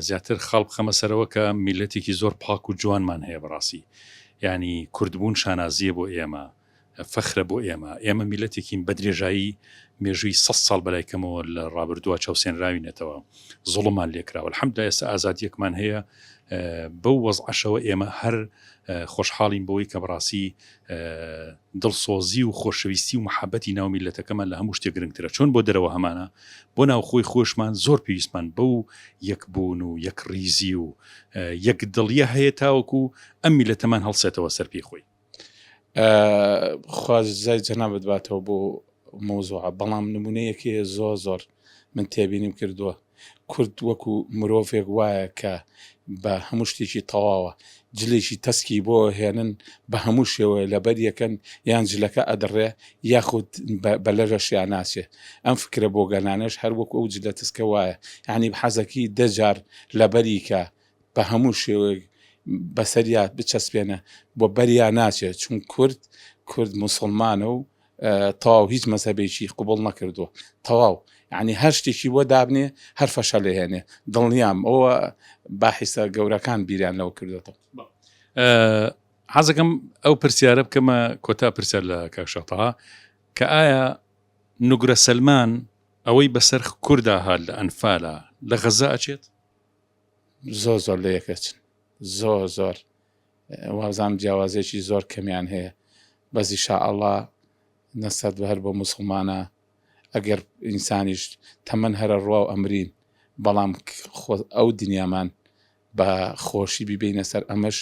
زیاتر خاڵ بخەمە سەرەوە کە میلەتێکی زۆر پاک و جوانمان هەیە بەڕاستی ینی کوردبوون شانازیە بۆ ئێمە فەخرە بۆ ئێمە ئێمە میلەتێکین بە درێژایی مێژووی سە ساڵ بەلای کەمەوە لە ڕابردووە چەوسێنراوینەتەوە زوڵمان لێکراوە الحمدلله ئێستا ئازادیەکمان هەیە بەو وەزعەشەوە ئێمە هەر خۆشحاڵین بەوەی کە بەڕاستی دڵسۆزی و خۆشەویستی و محەبەتی ناو میللەتەکەمان لە هەموو شتێک گرنگترە چۆن بۆ دەرەوە هەمانە بۆ ناوخۆی خۆشمان زۆر پێویستمان بەو یەکبوون و یەک ڕیزی و یەک دڵیە هەیە تاوەکو ئەم میللەتەمان هەڵسێتەوە سەر پێی خۆی. خوا جزای جەنابت باتەوە بۆ مەوزوعە بەڵام نمونەیەک هەیە زۆر زۆر من تێبینیم کردووە کورد وەکو مرۆڤێک وایە کە بە هەموو شتێکی تەواوە جلێکی تەسکی بۆ هێنن بە هەموو شێوەیە لەبەر یەکەن یان جلەکە ئەدڕێ یاخود بە لەرەشیان ناچێ ئەم فکرە بۆگەنانەش هەر وەکو ئەو جلە تەسکە وایە یعنی حەزەکی دەجار لەبەری کە بە هەموو شێوەیەک بەسەریا بچەسپێنە بۆ بەریا ناچێت چون کورد کورد موسڵمانە و تەواو هیچ مەزهەبێکی قبوڵ نەکردووە تەواو یعنی هەر شتێکی بۆ دابنێ هەر فەشەلێ هێنێ دڵنیام ئەوە باحیسە گەورەکان بیریان لەوە کردوێتەوە. حەزەکەم ئەو پرسیارە بکەمە کۆتا پرسیار لە کاک شەتەها کە ئایا نوگرە سەلمان ئەوەی بەسەر کوردا هات لە ئەنفالە لە غەزە ئەچێت؟ زۆر زۆر لە یەکەچن زۆر زۆر وابزانم جیاوازیەکی زۆر کەمیان هەیە بەس ئیشائەڵا نەسەد هەر بۆ موسڵمانە ئەگەر ئینسانیش تەمەن هەرە ڕوا و ئەمرین بەڵام ئەو دنیامان بە خۆشی بیبینە سەر ئەمەش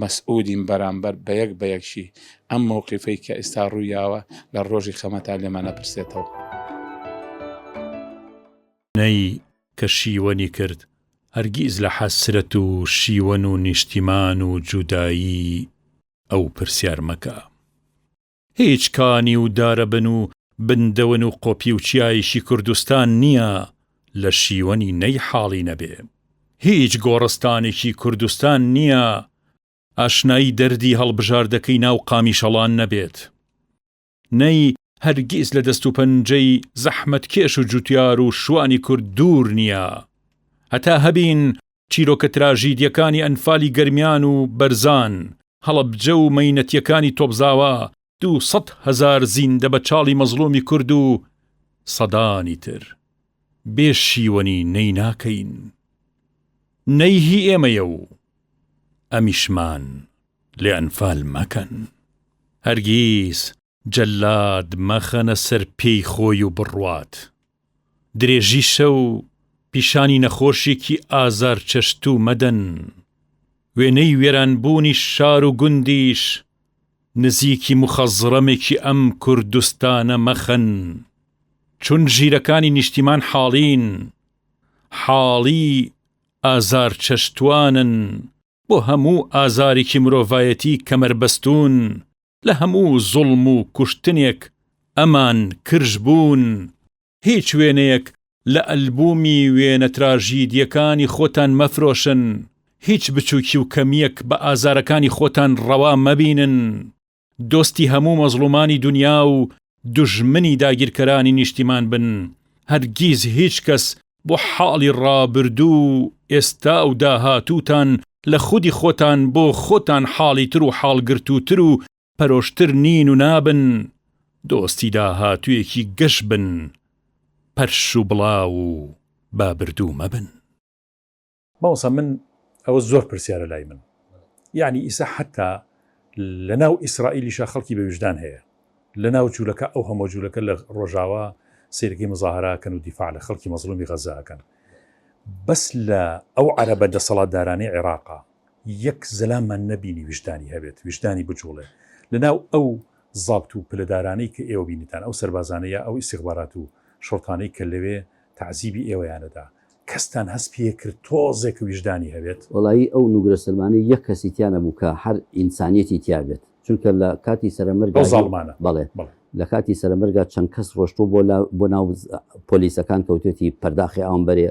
مەسئولین بەرامبەر بە یەک بە یەکشی ئەم مەوقیفەی کە ئێستا ڕوویاوە لە ڕۆژی خەمەتا لێمان ئەپرسێتەوە. نەی کە شیوەنی کرد هەرگیز لە حەسرەت و شیوەن و نیشتیمان و جودایی ئەو پرسیار مەکە. هیچ کانی و دارەبن و بندەون و قۆپی و چیایەکی کوردستان نییە لە شیوەنی نەی حاڵی نەبێ. هیچ گۆڕستانێکی کوردستان نییە ئاشنایی دەردی هەڵبژاردەکەی ناو قامیشەڵان نەبێت. نەی هەرگیز لە دەست و پەنجەی زەحمەتکێش و جوتیار و شوانی کورد دوور نییە. هەتا هەبین چیرۆکە تراژیدیەکانی ئەنفالی گەرمیان و بەرزان، هەڵەبجە و مەینەتیەکانی تۆپزاوا، 200 هەزار زیندە بە چاڵی مەزڵومی کورد و سەدانی تر. بێ شیوەنی نەی ناکەین. نەی هی ئێمەیە و ئەمیشمان لێ ئەنفال مەکەن. هەرگیز جەلاد مەخەنە سەر پێی خۆی و بڕوات. درێژی شەو پیشانی نەخۆشێکی ئازارچەشتوو مەدەن. وێنەی وێرانبوونی شار و گوندیش نزیکی موخەزڕەمێکی ئەم کوردستانە مەخەن. چون ژیرەکانی نیشتیمان حاڵین، حاڵی ئازارچەشتوانن، بۆ هەموو ئازارێکی مرۆڤایەتی کەمەربەستوون، لە هەموو زوڵم و کوشتنێک ئەمان کرژ بوون، هیچ وێنەیەک لە ئەلبوومی وێنە تراژیدییەکانی خۆتان مەفرۆشن، هیچ بچووکی و کەمییەک بە ئازارەکانی خۆتان ڕەوا مەبینن، دۆستی هەموو مەزڵومانی دونیا و دوژمنی داگیرکەرانی نیشتیمان بن، هەرگیز هیچ کەس بۆ حاڵی ڕابردوو و ئێستا و داهاتووتان لە خودی خۆتان بۆ خۆتان حاڵیتر و حاڵگرتووتر و پەرۆشتر نین و نابن، دۆستی داهاتوویەکی گەش بن، پەرش و بڵاو و بابردوو مەبن. مامۆستا من ئەوە زۆر پرسیارە لای من یعنی ئیسا حتا لە ناو ئیسرائیلیشا خەڵکی بە ویژدان هەیە لە ناو جوولەکە ئەو هەموو جوولەکە لە ڕۆژاوا سیرەکەی مزاهراکەن و دیفاع لە خەڵکی مەزلومی غەزاکەن بەس لە ئەو عەرەبە دەسەڵاتدارانەی عێراقا یەک زەلامان نەبینی ویژدانی هەبێت ویژدانی بجوڵێ لە ناو ئەو زابت و پلەدارانەی کە ئێوە بینیتان ئەو سەربازانە یا ئەو ئیستیخبارات و شوڕتانەی کە لەوێ تەعزیبی ئێوەیانەدا کەستان هەست پێ کرد تۆزێک ویژدانی هەبێت؟ وەڵایی ئەو نوگرە سەلمانەی یەک کەسی تیا نەبوو کە هەر ئینسانیەتی تیا بێت چونکە لە کاتی سەرەمەرگا ئەو زاڵمانە بەڵێ لە کاتی سەرەمەرگا چەند کەس ڕۆشتوو بۆ لا بۆ ناو پۆلیسەکان کەوتێتی پەرداخی ئاوم بەرێ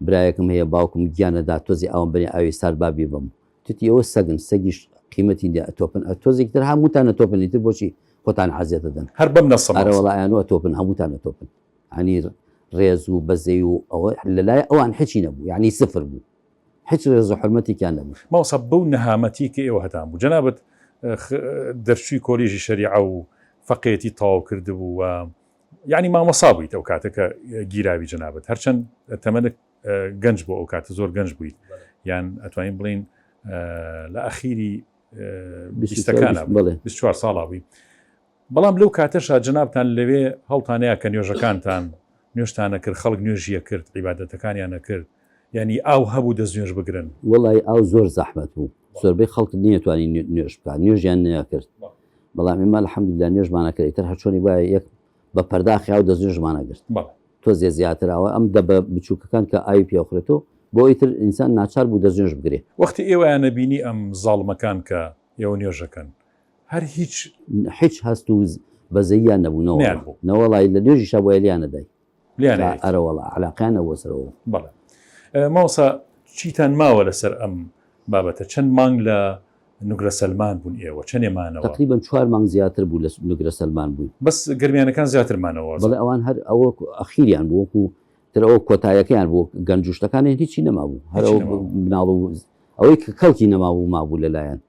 برایەکم هەیە باوکم گیانەدا تۆزی ئاوم بەرێ ئاوی سارد با بیبەم توتی ئەوە سەگن سەگیش قیمەتی نیە ئەتۆپن ئەتۆزێکی تر هەمووتان ئەتۆپن ئیتر بۆچی؟ خۆتان عەزیەت ئەدەن. هەر بەم نەسە ئەرە وەڵا ئەیان ئەتۆپن هەمووتان ئەتۆپن. یانی ڕێز و بەزەی و ئەوە لەلای ئەوان هیچی نەبوو یانی سفر بوو. هیچ ڕێز و حورمەتێکیان نەبوو. مامۆستا بەو نەهامەتی کە ئێوە هەتان بوو جەنابت دەرچووی کۆلیژی شەریعە و فەقێتی تەواو کردبوو و یعنی مامۆسا بوویت ئەو کاتە کە گیراوی جەنابت هەرچەند تەمەنت گەنج بۆ ئەو کاتە زۆر گەنج بوویت یان ئەتوانین بڵین لە ئەخیری بیستەکانە 24 ساڵا بووی بەڵام لەو کاتەشا جەنابتان لەوێ هەڵتانەیە کە نوێژەکانتان نوێژتانە کرد خەڵک نوێژیە کرد عیبادەتەکانیانە کرد یعنی ئاو هەبوو دەست نوێژ بگرن. وەڵی ئاو زۆر زەحمەت بوو زۆربەی خەڵک نیەتوانی نوێژ بکات نوێژیان نەکرد بەڵام ئێمە الحمدلله نوێژمانە کرد ئیتر هەرچۆنی وایە یەک بە پەرداخی ئاو دەست نوێژمانە گرت تۆزێ زیاتر ئەوە ئەم دەبە بچووکەکان کە ئاوی پێخورێتەوە بۆ ئیتر ئینسان ناچار بوو دەست نوێژ بگرێ. وەختی ئێوەیان نەبینی ئەم زاڵمەکان کە ئێوە نوێژەکەن هەر هیچ. هیچ هەست و بەزەییان نەبوو نەوەڵا نەوەڵای لە نوێژیشا بۆیە لێیان نەدای. لێیان نەدایت. ئەرەوەڵا عەلاقەیان نەبووە سەرەوە. بەڵێ مامۆستا چیتان ماوە لەسەر ئەم بابەتە چەند مانگ لە نوگرە سەلمان بوون ئێوە چەنێ مانەوە؟ تەقریبەن چوار مانگ زیاتر بوو لە نوگرە سەلمان بووین. بەس گەرمیانەکان زیاتر مانەوە. بەڵێ ئەوان هەر ئەوە ئەخیریان بوو وەکو تر ئەوە کۆتایەکەیان بوو گەنج و شتەکانیان هیچی نەمابوو هەر ئەو مناڵ و ئەوەی کە کەڵکی نەمابوو مابوو لەلایەن.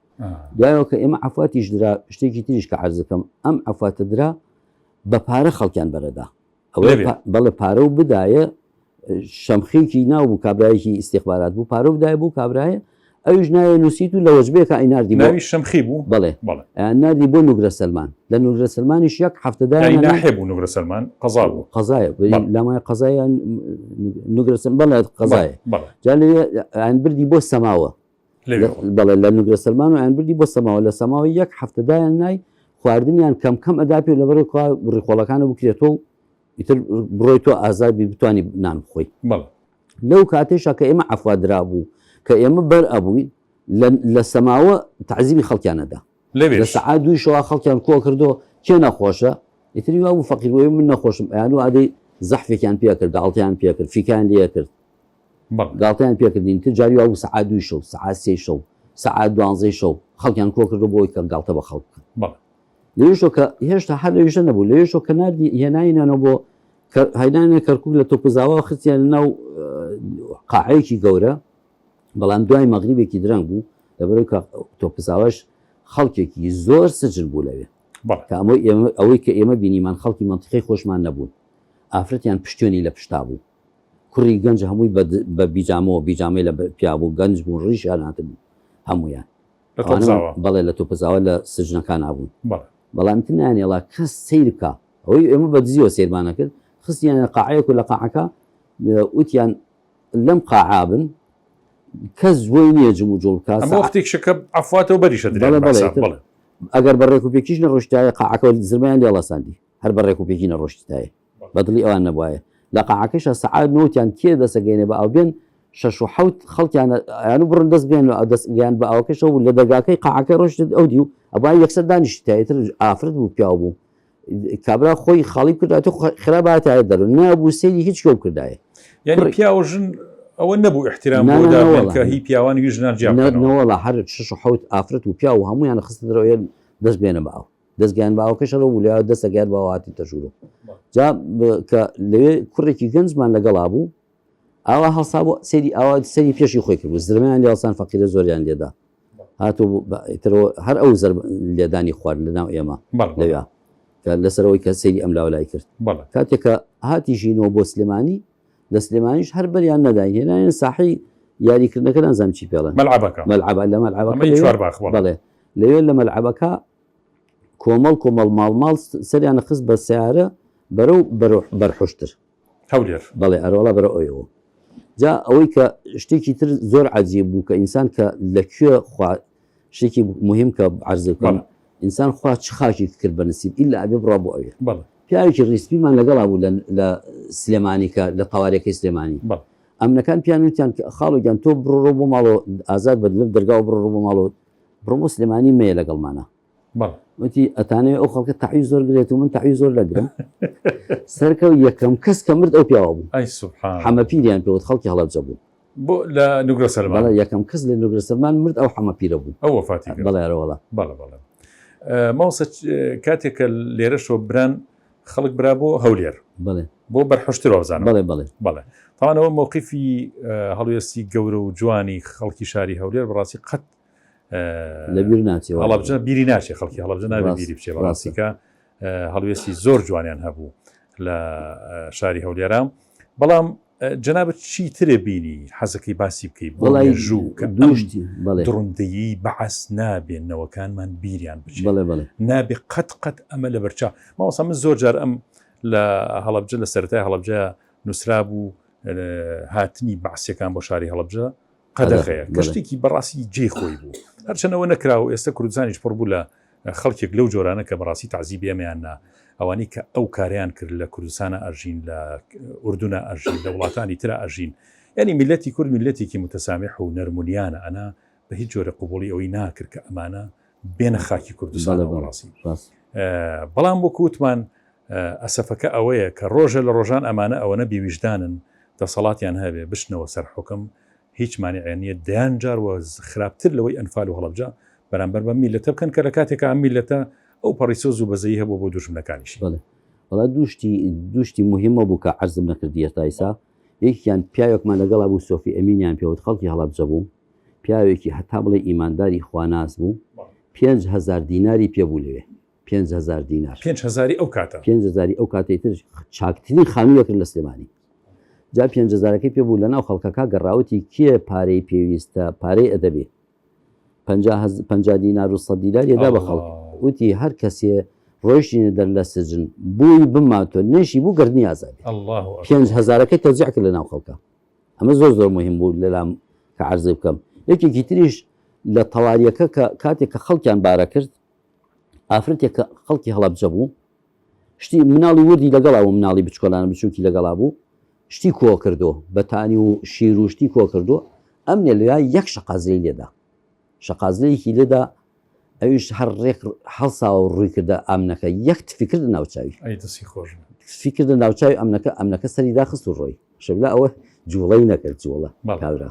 دوایەوە کە ئێمە عەفواتیش درا شتێکی تریش کە عەرز بکەم ئەم عەفواتە درا بە پارە خەڵکیان بەرەدا ئەوەی بەڵێ پارە و بدایە شەمخێکی ناو بوو کابرایەکی ئیستیخبارات بوو پارە بدایە بوو کابرایە ئەویش ناوێ نووسیت و لە وەجبەیەکە ئەی ناردی ناوی شەمخی بوو بەڵێ ناردی بۆ نوگرە سەلمان لە نوگرە سەلمانیش یەک هەفتەدا ناحێ بوو نوگرە سەلمان قەزا بوو قەزایە لەمای قەزایان نوگرە بەڵێ قەزایە جا لەوێ ئەیان بردی بۆ سەماوە بەڵێ لە نوگرە سەلمان و ئەیان بردی بۆ سەماوە لە سەماوە یەک هەفتە دایان نای خواردنیان کەم کەم ئەدا پێ لەبەر کوا ڕیخۆڵەکانە بکرێتەوە و ئیتر بڕۆی تۆ ئازاد بی بتانی نان بخۆی لەو کاتێشا کە ئێمە عەفوا درابوو کە ئێمە بەر ئەبووین لە سەماوە تعزیبی خەڵکیانەدا لە سەعات دووی شەوا خەڵکیان کۆ کردو کێ نەخۆشە ئیتری وا بوو فەقیر بۆی من نەخۆشم ئەیان و ئادەی زەحفێکیان پێ کرد گاڵتەیان پێ کرد فیکان لێ کرد گاڵتەیان پێ کردین تر جاری وا بوو سەعات دووی شەو سەعات سێی شەو سەعات دوانزەی شەو خەڵکیان کۆ کردو بۆی کە گاڵتە بە خەڵک بکەن لەوێشەوە کە هێشتا هەر لەوێشە نەبوو لەوێشەوە کە ناردی هێناینانەوە بۆ هەینانە کەرکک لە تۆپزاوە خستیان ناو قاعەیەکی گەورە بەڵام دوای مەغریبێکی درەنگ بوو لەبەرەوەی کە تۆپزاوەش خەڵکێکی زۆر سجن بوو لەوێ کە ئەمەی ئێمە ئەوەی کە ئێمە بینیمان خەڵکی مەنتیقەی خۆشمان نەبوون ئافرەتیان پشتێنی لە پشتا بوو کوڕی گەنج هەمووی بە بیجامەوە بیجامەی لە پیا بوو گەنج بوون ڕیشیان هاتبوو هەمویان لە تۆپزاوە بەڵێ لە تۆپزاوە لە سجنەکان بوون بەڵام تر نانێڵا کەس سەیر بکە ئەوەی ئێمە بە دزیەوە سەیرمانە کرد خستیانە قاعەیەک و لە قاعەکە وتیان لەم قاعە بن کەس بۆی نییە جموجوڵ بکات ئەمە وەختێکشە کە عەفواتەوە بەریشە درێن بەڵێ بەڵێ ئەگەر بە ڕێک و پێکیش نەڕۆشتایە قاعەکە زرمەیان لێ هەڵەساندی هەر بە ڕێک و پێکی نەڕۆشتایە بە دڵی ئەوان نەبوایە لە قاعەکەشا سەعات نۆتیان کێ دەسەگەینێ بە ئاو بێن شەش و حەوت خەڵکیان ئەیان و بڕن دەست بێن و دەست گەیان بە ئاوەکەشەوە و لە دەرگاکەی قاعەکە ڕۆشت ئەو دیو ئەبا یەکسەر دانیشتایە تر ئافرەت بوو پیاو بوو کابرا خۆی خاڵی بکردایە و خرا باتایە دەرو نابوو سەیری هیچ کەو بکردایە. یانی پیاو و ژن ئەوە نەبوو ئیحترام بۆ دابنێن کە هی پیاوان هی ژنان جیا بکەنەوە. نەوەڵا هەر شەش و حەوت ئافرەت و پیاو و هەموویان خستە دەرەوە دەست بێنە بە ئاو دەست گەیان بە ئاوەکەش هەرەوە بوو لەوێ دەست دەگەیان بە ئاو هاتیتە ژوورەوە جا کە لەوێ کوڕێکی گەنجمان لەگەڵا بوو ئاوا هەڵسابوو سەیری ئاوا سەری پێشی خۆی کردبوو زرمەیان لێ هەڵسان فەقیرە زۆریان لێدا هاتوو ترەوە هەر ئەو زەر لێدانی خوارد لەناو ئێمە لەوێ کە لەسەرەوەی کە سەیری ئەم لاولای کرد کاتێک کە هاتی ژینەوە بۆ سلێمانی لە سلێمانیش هەر بەریان نەداین هێنایان ساحی یاریکردنەکە نازانم چی پێڵێن مەلعەبەکە مەلعەبە لە مەلعەبەکە بەڵێ لەوێ لە مەلعەبەکە کۆمەڵ کۆمەڵ ماڵ ماڵ سەریان خست بە سیارە بەرەو بەرەو بەرحوشتر هەولێر. بەڵێ ئەرەوەڵا بەرەو ئەوێوە. جا ئەوەی کە شتێکی تر زۆر عەجیب بوو کە ئینسان کە لە کوێ خوا شتێکی مهم کە عەرز بکەم ئینسان خوا چ خاکی کرد بە نسیب ئیلا ئەبێ بڕوا بۆ ئەوێ. پیاوێکی ڕیسپیمان لەگەڵا بوو لە سلێمانی کە لە تەوارەکەی سلێمانی ئەمنەکان پیان وتیان خاڵۆ گیان تۆ بڕۆ بۆ ماڵۆ ئازاد بە لەم دەرگاوە بڕۆ بۆ ماڵۆ بڕۆ بۆ سلێمانی مەیە لەگەڵمانە. وتی ئەتانەوێ ئەو خەڵکە تەعویز وەرگرێت و من تەعویز وەردەگرم سەرکەو یەکەم کەس کە مرد ئەو پیاوە بوو ئەی سبحان حەمە پیریان پێوت خەڵکی هەڵەبجە بوو بۆ لە نوگرە سەلمان بەڵێ یەکەم کەس لە نوگرە سەلمان مرد ئەو حەمە پیرە بوو ئەو وەفاتی کرد بەڵێ ئەرەوەڵا بەڵێ بەڵێ. مامۆستا کاتێک کە لێرەشەوە بران خەڵک برا بۆ هەولێر بەڵێ بۆ بەرحوشتر وابزانم بەڵێ بەڵێ بەڵێ تاوانەوە مەوقیفی هەڵوێستی گەورە و جوانی خەڵکی شاری هەولێر بەڕاستی قەت لەبیر ناچێ هەڵەبجە بیری ناچێ خەڵکی هەڵەبجە نابێ بیری بچێ بەڕاستی کە هەڵوێستی زۆر جوانیان هەبوو لە شاری هەولێرە بەڵام جەنابت چی ترێ بینی حەزەکەی باسی بکەی بۆ وەڵای مێژوو کە دوو ئەم شتی بەڵێ دڕندەیی بەعس نابێ نەوەکانمان بیریان بچێ بەڵێ بەڵێ نابێ قەت قەت ئەمە لەبەرچاو مامۆستا من زۆر جار ئەم لە هەڵەبجە لە سەرەتای هەڵەبجە نووسرابوو هاتنی بەعسیەکان بۆ شاری هەڵەبجە قەدەغەیە کە شتێکی بەڕاستی جێی خۆی بوو هەرچەند ئەوە نەکرا و ئێستا کوردستانیش پڕ بوو لە خەڵکێک لەو جۆرانە کە بەڕاستی تەعزیبی ئێمەیان نا ئەوانەی کە ئەو کارەیان کرد لە کوردستانە ئەژین لە ئوردونە ئەژین لە وڵاتانی ترا ئەژین یعنی میلەتی کورد میلەتێکی متەسامح و نەرمونیانە ئەنا بە هیچ جۆرە قوبوڵی ئەوەی ناکرد کە ئەمانە بێنە خاکی کوردستان بەڕاستی بەڵام وەکو وتمان ئەسەفەکە ئەوەیە کە ڕۆژە لە ڕۆژان ئەمانە ئەوەنە بیویژدانن دەسەڵاتیان هەبێ بچنەوە سەر حوکم هیچ مانعیان نییە دەیان جار و خراپتر لەوەی ئەنفال و هەڵەبجە بەرامبەر بەم میللەتە بکەن کە لە کاتێکا ئەم میللەتە ئەو پەڕی سۆز و بەزەیی هەبووە بۆ دوژمنەکانیشی. بەڵێ وەڵا دووشتی دووشتی موهیمە بوو کە عەرزم نەکردی هەتا ئیسا یەکیان پیاوێکمان لەگەڵا بوو سۆفی ئەمینیان پێوت خەڵکی هەڵەبجە بوو پیاوێکی هەتا بڵێ ئیمانداری خواناس بوو 5000 دیناری پێ بوو لەوێ 5000 دینار پێنج هەزاری ئەو کاتە. پێنج هەزاری ئەو کاتەی تر چاکترین خانوویە کرد لە سلێمانی جا پێنج هەزارەکەی پێ بوو لەناو خەڵکەکە گەڕاوتی کێ پارەی پێویستە پارەی ئەدەبێ 50 دینار و 100 دینار یەدا بە خەڵک وتی هەر کەسێ ڕۆیشتینە دەر لە سجن بووی بماتۆ نێشی بوو گردنی ئازادی پێنج هەزارەکەی تەوزیع کرد لەناو خەڵکە ئەمە زۆر زۆر مهم بوو لەلام کە عەرزی بکەم یەکێکی تریش لە تەواریەکە کە کاتێک کە خەڵکیان بارە کرد ئافرەتێک کە خەڵکی هەڵەبجە بوو شتی مناڵی وردی لەگەڵا و مناڵی بچکۆلانە بچووکی لەگەڵا بوو شتی کۆ کردو بەتانی و شیر و شتی کۆ کردو ئەم لێ یەک شقازلەی لێدا شقازلەیەکی لێدا ئەویش هەر ڕێک هەڵساوە و ڕووی کردە ئامنەکە یەک تفی کردە ناوچوی تفی کردە ناوچوی ئەمنەکە ئەمنەکە سەری داخست و ڕۆی شبلا ئەوە جوڵەی نەکرد جوڵە کابرا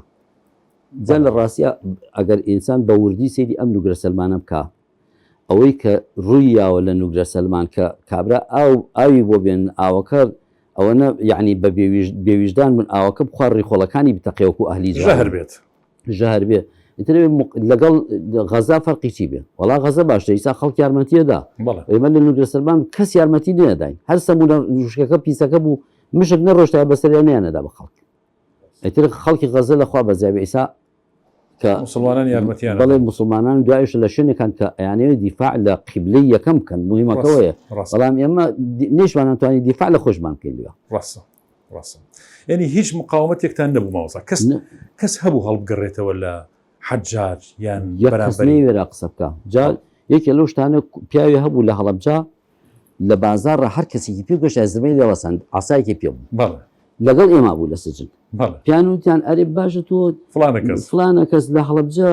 جا لە ڕاستیا ئەگەر ئینسان بە وردی سەیری ئەم نوگرە سەلمانە بکا ئەوەی کە ڕووی یاوە لە نوگرە سەلمان کە کابرا ئاو ئاوی بۆ بێنن ئاوەکە ئەوەنە یعنی بە بێویژدان بوون ئاوەکە بخوا ڕیخۆڵەکانی بتەقێ وەکو ئەهلی ژەهر بێت ژەهر بێ ئیتر لەگەڵ غەزا فەرقی چی بێ وەڵا غەزە باشتر ئیسا خەڵک یارمەتیەدا ئێمە لە نوگرە سەلمان کەس یارمەتی نەداین هەر سەمونە وشکەکە پیسەکە بوو مشک نەڕۆشتایە بەسەریان نیانەدا بە خەڵک ئیتر خەڵکی غەزە لە خوا بەزیابێ ئیسا کە مسلمانان یارمەتیان بەڵێ مسلمانان دوایش لە شوێنەکان کە ئەیانەوێت دیفاع لە قیبلەی یەکەم بکەن مهمەکەوەیە بەڵام ئێمە نەیشمان توانی دیفاع لە خۆشمان بکەین لێ ڕاستە ڕاستە یعنی هیچ مقاومەتێکتان نەبوو ماوەسا کەس کەس هەبوو هەڵبگەڕێتەوە لە حەجاج یان بەرامبەری نەیوێرا قسە بکا جا یەکێ لەو شتانە پیاوێ هەبوو لە هەڵەبجە لە بازاڕا هەر کەسێکی پێ گەشتای زرمەی لێ وەساند عەسایەکی پێ بوو بەڵێ لەگەڵ ئێمە بوو لە سجن بەڵێ پیان وتیان ئەرێ باشە تۆ فڵانە کەس فڵانە کەس لە هەڵەبجە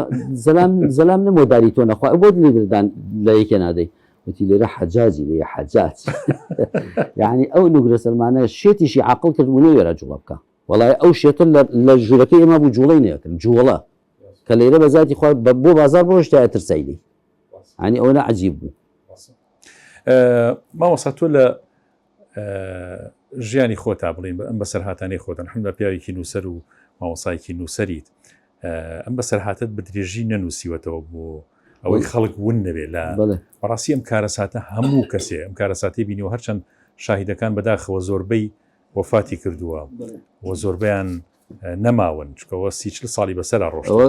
زەلام زەلام نەمەوە داری تۆ نەخوا بۆت لێدان لە یەکێ نادەی وتی لێرە حەجاجی لێ حەجاج یعنی ئەو نوگرە سەلمانە شێتیشی عاقڵ کرد و نەوێرا جوڵە بکە وەڵای ئەو شێتە لە ژوورەکەی ئێمە بوو جوڵەی نەکرد جوڵە کە لێرە بە زاتی خوا بۆ بازار ڕۆشتایە ترسای لێی ینی ئەوە عجیب بوو مامۆستا تۆ لە ژیانی خۆتا بڵین ئەم بەسەرهاتانی خۆتان حمدا پیاوێکی نووسەر و مامۆسایکی نووسەریت ئەم بەسەرهاتت بە درێژی نەنووسیوەتەوە بۆ ئەوەی خەڵک ون نەبێ لە بەڕاستی ئەم کارەساتە هەموو کەسێ ئەم کارەساتی بینیوە هەرچەند شاهیدەکان بەداخەوە زۆربەی وەفاتی کردووە و زۆربەیان نەماون چکەوە سی چل ساڵی بەسەرا ڕۆشت. ئەوە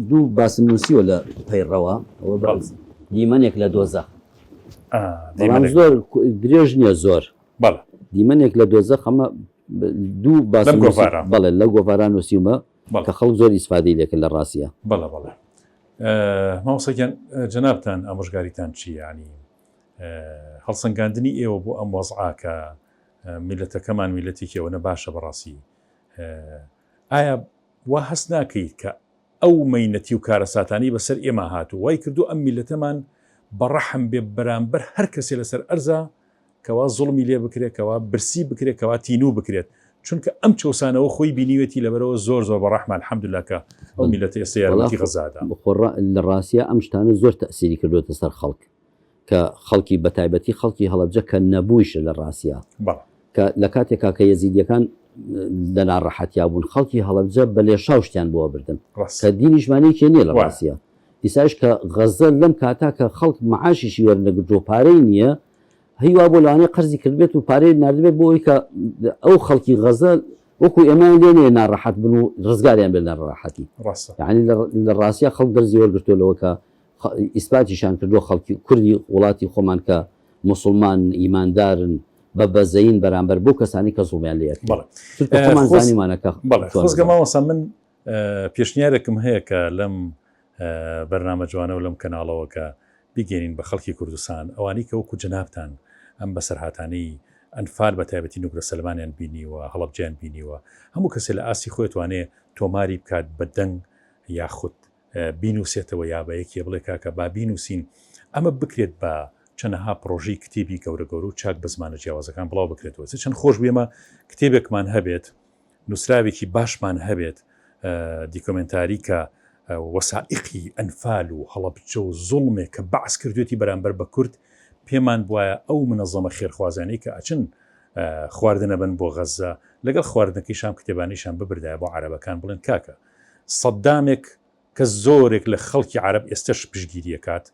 دوو باسم نووسیوە لە پەیڕەوە ئەوە باس دیمەنێک لە دۆزەخ بەڵام زۆر درێژ نییە زۆر بەڵێ دیمەنێک لە دۆزەخ ئەمە دوو باس لەم گۆڤارە بەڵێ لە گۆڤارا نووسیومە کە خەڵک زۆر ئیسفادەی لێکرد لە ڕاستیە بەڵێ بەڵێ مامۆستا گیان جەنابتان ئامۆژگاریتان چییە یانی هەڵسەنگاندنی ئێوە بۆ ئەم وەزعە کە میلەتەکەمان میلەتێکی ئەوەنە باشە بەڕاستی ئایا وا هەست ناکەیت کە ئەو مەینەتی و کارەساتانی بەسەر ئێمە هاتوو وای کردو ئەم میلەتەمان بەڕەحم بێ بەرامبەر هەر کەسێ لەسەر ئەرزا کەوا زوڵمی لێ بکرێت کەوا برسی بکرێت کەوا تینوو بکرێت چونکە ئەم چەوسانەوە خۆی بینیوێتی لەبەرەوە زۆر زۆر بەڕەحمە الحمدلله کە ئەو میلەتە ئێستا یارمەتی غەزادا لە ڕاستیا ئەم شتانە زۆر تەئسیری کردوێتە سەر خەڵک. کە خەڵکی بەتایبەتی خەڵکی هەڵەبجە کە نەبوویشە لە ڕاستیا بەڵێ. کە لە کاتێکا کە یەزیدیەکان لە ناڕەحەتیا بوون خەڵکی هەڵەبجە بە لێشاو شتیان بۆ بردن ڕاست. کە دینیشمان یەکێ نیە لە وایە. ڕاستیا ئیسایش کە غەزە لەم کاتا کە خەڵک معاشیشی وەرنەگرتووە پارەی نیە هی وا بۆ لەوانەیە قەرزی کردبێت و پارەی ناردبێت بۆ ئەوەی کە ئەو خەڵکی غەزە وەکو ئێمەیان لێ نەیە ناڕەحەت بن و ڕزگاریان بێت لە ناڕەحەتی. ڕاستە. یانی لە ڕاستیا خەڵک دەرزی وەرگرتووە لەوە کە ئیسپاتیشان کردووە خەڵکی کوردی وڵاتی خۆمان کە موسڵمانن ئیماندارن بە بەزەیین بەرامبەر بەو کەسانەی کە زوڵمیان لێ ئەکرێت بەڵێ چونکە خۆمان زانیمانە کە بەڵێ چۆن خۆزگە ئەزانن. مامۆستا من پێشنیارێکم هەیە کە لەم بەرنامە جوانە و لەم کەناڵەوە کە بیگەینین بە خەڵکی کوردستان ئەوانەی کە وەکو جەنابتان ئەم بەسەرهاتانەی ئەنفال بە تایبەتی نوگرە سەلمانیان بینیوە هەڵەبجەیان بینیوە هەموو کەسێ لە ئاستی خۆی توانێ تۆماری بکات بە دەنگ یاخود بینوسێتەوە یا بە یەکێ بڵێ کاکە با بینوسین ئەمە بکرێت بە چەنەها پڕۆژەی کتێبی گەورە گەورە و چاک بە زمانە جیاوازەکان بڵاو بکرێتەوە چ چەند خۆش بێمە کتێبێکمان هەبێت نووسراوێکی باشمان هەبێت دیکۆمنتاری کە وەسائقی ئەنفال و هەڵەبجە و زوڵمێک کە بەعس کردوێتی بەرامبەر بە کورد پێمان بواە ئەو منەزەمە خێرخوازانەی کە ئەچن خواردنە بن بۆ غەزە لەگەڵ خواردنەکەیشان کتێبانیشان ببردایە بۆ عەرەبەکان بڵێن کاکە سەدامێک کە زۆرێک لە خەڵکی عەرەب ئێستەش پشتگیری ئەکات،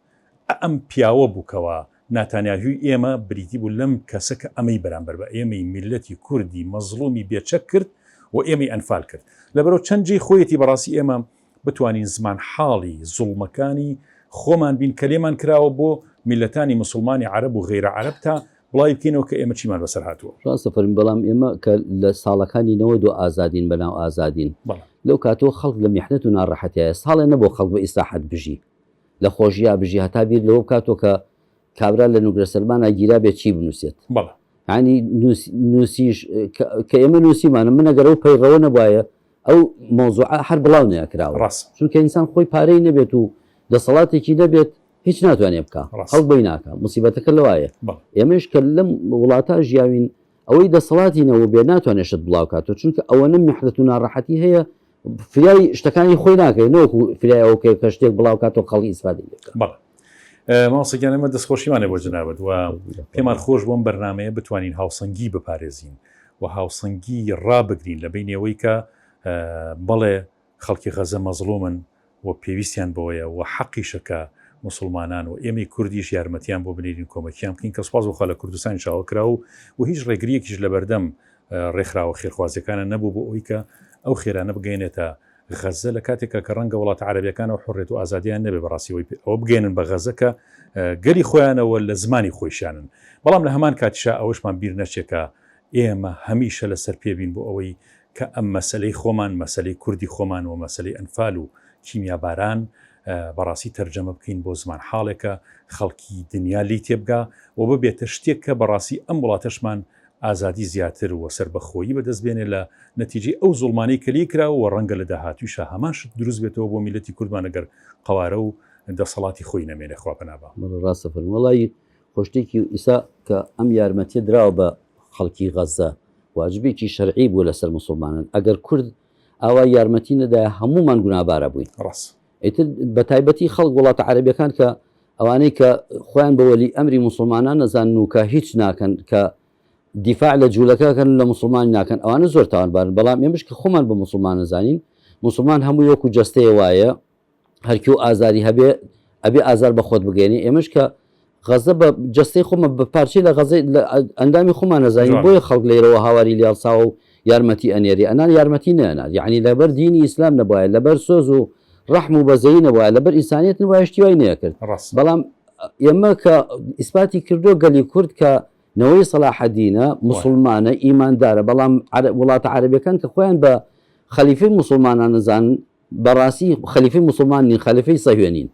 ئەم پیاوە بوو کەوا ناتانیاهوی ئێمە بریتی بوو لەم کەسە کە ئەمەی بەرامبەر بە ئێمەی میللەتی کوردی مەزڵومی بێ چەک کرد و ئێمەی ئەنفال کرد. لەبەرئەوە چەند جێی خۆیەتی بەڕاستی ئێمە بتوانین زمان حاڵی زوڵمەکانی خۆمان بین کە لێمان کراوە بۆ میللەتانی موسڵمانی عەرەب و غەیرە عەرەب تا بڵاوی بکەینەوە کە ئێمە چیمان بەسەر هاتووە. ڕاستە فەرمی بەڵام ئێمە کە لە ساڵەکانی نەوەدۆ ئازادین بەناو ئازادین لەو کاتەوە خەڵک لە میحنەت و ناڕەحەتیایە ساڵێ نەبووە خەڵک بە ئیسراحەت بژی لە خۆشیا بژی هەتا بیر لەوە بکاتەوە کە کابرا لە نوگرە سەلمانا گیرا بێت چی بنووسێت بەڵێ. یانی نووسیش کە ئێمە نووسیمانە من ئەگەر ئەو پەیڕەوە نەبوایە ئەو مەوزوعە هەر بڵاو نەکراوە ڕاستە. چونکە ئینسان خۆی پارەی نەبێت و دەسەڵاتێکی نەبێت هیچ ناتوانێ بکا خەڵک بۆی ناکا موسیبەتەکە لەوایە ئێمەش کە لەم وڵاتە ژیاوین ئەوەی دەسەڵاتی نەوە بێ ناتوانێت شت بڵاو کاتەوە چونکە ئەوەنە میحنەت و ناڕەحەتی هەیە فریای شتەکانی خۆی ناکەی نەوەکو فریای ئەوە کە کە شتێک بڵاو کاتەوە خەڵکی ئیسفادەی لێ بکا. بەڵێ مامۆستا گیان ئێمە دەستخۆشیمانە بۆ جەنابت و پێمان خۆش بۆم بەرنمەیە بتوانین هاوسەنگی بپارێزین و هاوسەنگی ڕابگرین لە بینەوەی کە بەڵێ خەڵکی غەزە مەزڵومن و پێویستیان بەوەیە و حەقیشە کە موسڵمانان و ئێمەی کوردیش یارمەتیان بۆ بنێرین کۆمەکیان بکەین کە سوپاس بۆ خوا لە کوردستانیش ئاوا کرا و و هیچ ڕێگریەکیش لەبەردەم ڕێکخراوە خێرخوازیەکانە نەبوو بۆ ئەوەی کە ئەو خێرانە بگەینێتە غەزە لە کاتێکا کە ڕەنگە وڵاتە عەرەبیەکان ئەو حڕێت و ئازادیان نەبێ بەڕاستی ئەوەی ئەوە بگەێنن بە غەزە کە گەلی خۆیانەوە لە زمانی خۆیشانن بەڵام لە هەمان کاتیشا ئەوەشمان بیر نەچێ کە ئێمە هەمیشە لەسەر پێ بین بۆ ئەوەی کە ئەم مەسەلەی خۆمان، مەسەلەی کوردی خۆمان و مەسەلەی ئەنفال و کیمیاباران بەڕاستی تەرجەمە بکەین بۆ زمانحاڵێکە خەڵکی دنیا لێی تێبگا و ببێتە شتێک کە بەڕاستی ئەم وڵاتەشمان ئازادی زیاتر و سەربەخۆیی بەدەست بێنێ لە نەتیجەی ئەو زوڵمانەی کە لێی کراوە و ڕەنگە لە داهاتوویشا هەمان شت دروست بێتەوە بۆ میللەتی کوردمان ئەگەر قەوارە و دەسەڵاتی خۆی نەمێنێ خوا پەنا با. بەڵێ ڕاستە فەرموو. وەڵایی خۆ شتێکی ئیسا کە ئەم یارمەتیە دراوە بە خەڵکی غەزە واجبێکی شەرعی بووە لەسەر موسڵمانان ئەگەر کورد ئاوا یارمەتی نەدایە هەموومان گونابارە بووین ڕاست. ئیتر بە تایبەتی خەڵک وڵاتە عەرەبیەکان کە ئەوانەی کە خۆیان بە وەلی ئەمری موسڵمانان نەزانن و کە هیچ ناکەن کە دیفاع لە جوولەکە کەن لە موسڵمانی ناکەن ئەوانە زۆر تاوانبارن بەڵام ئێمەش کە خۆمان بە موسڵمان نەزانین موسڵمان هەمووی وەکو جەستەیە وایە هەرکوێ ئازاری هەبێ ئەبێ ئازار بە خۆت بگەێنی ئێمەش کە غەزە بە جەستەی خۆمە بە پارچەی لە غەزەی ئەندامی خۆمان نەزانین بۆیە خەڵک لێرەوە هاواری لێ هەڵساوە و یارمەتی ئەنێری ئەنان یارمەتی نەنار یعنی لەبەر دینی ئیسلام نەبایە لەبەر سۆز و ڕەحم و بەزەیی نەبایە لەبەر ئینسانیەت نەبایە شتی وای نەکرد بەڵام ئێمە کە ئیسپاتی کردو گەلی کورد کە نەوەی سەلاحەدینە مسلمانە ئیماندارە بەڵام وڵاتە عەرەبیەکان کە خۆیان بە خەلیفەی مسلمانان نەزانن بەڕاستی خەلیفەی موسڵمان نین خەلیفەی سەهیۆنین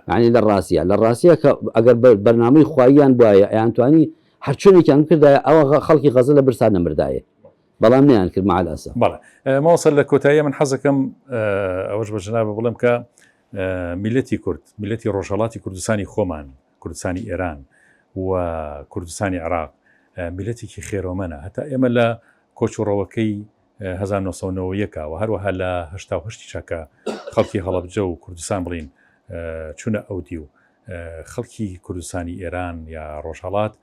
یعنی لە ڕاستیا لە ڕاستیا کە ئەگەر بەرنامەی خواییان بوایە ئەیانتوانی هەرچۆنێکیان بکردایە ئەوە خەڵکی غەزە لە برسا نەمردایە بەڵام نیان کرد مع الاسف. بەڵێ مامۆستا لە کۆتاییە من حەزەکەم ئەوەش بە جەنابت بڵێم کە میلەتی کورد میلەتی ڕۆژهەڵاتی کوردستانی خۆمان کوردستانی ئێران و کوردستانی عێراق میلەتێکی خێرۆمەنە هەتا ئێمە لە کۆچوڕەوەکەی 1991 و هەروەها لە 88 چاکە خەڵکی هەڵەبجە و کوردستان بڵین چونە ئەو دیو. خەڵکی کوردستانی ئێران یا ڕۆژهەڵات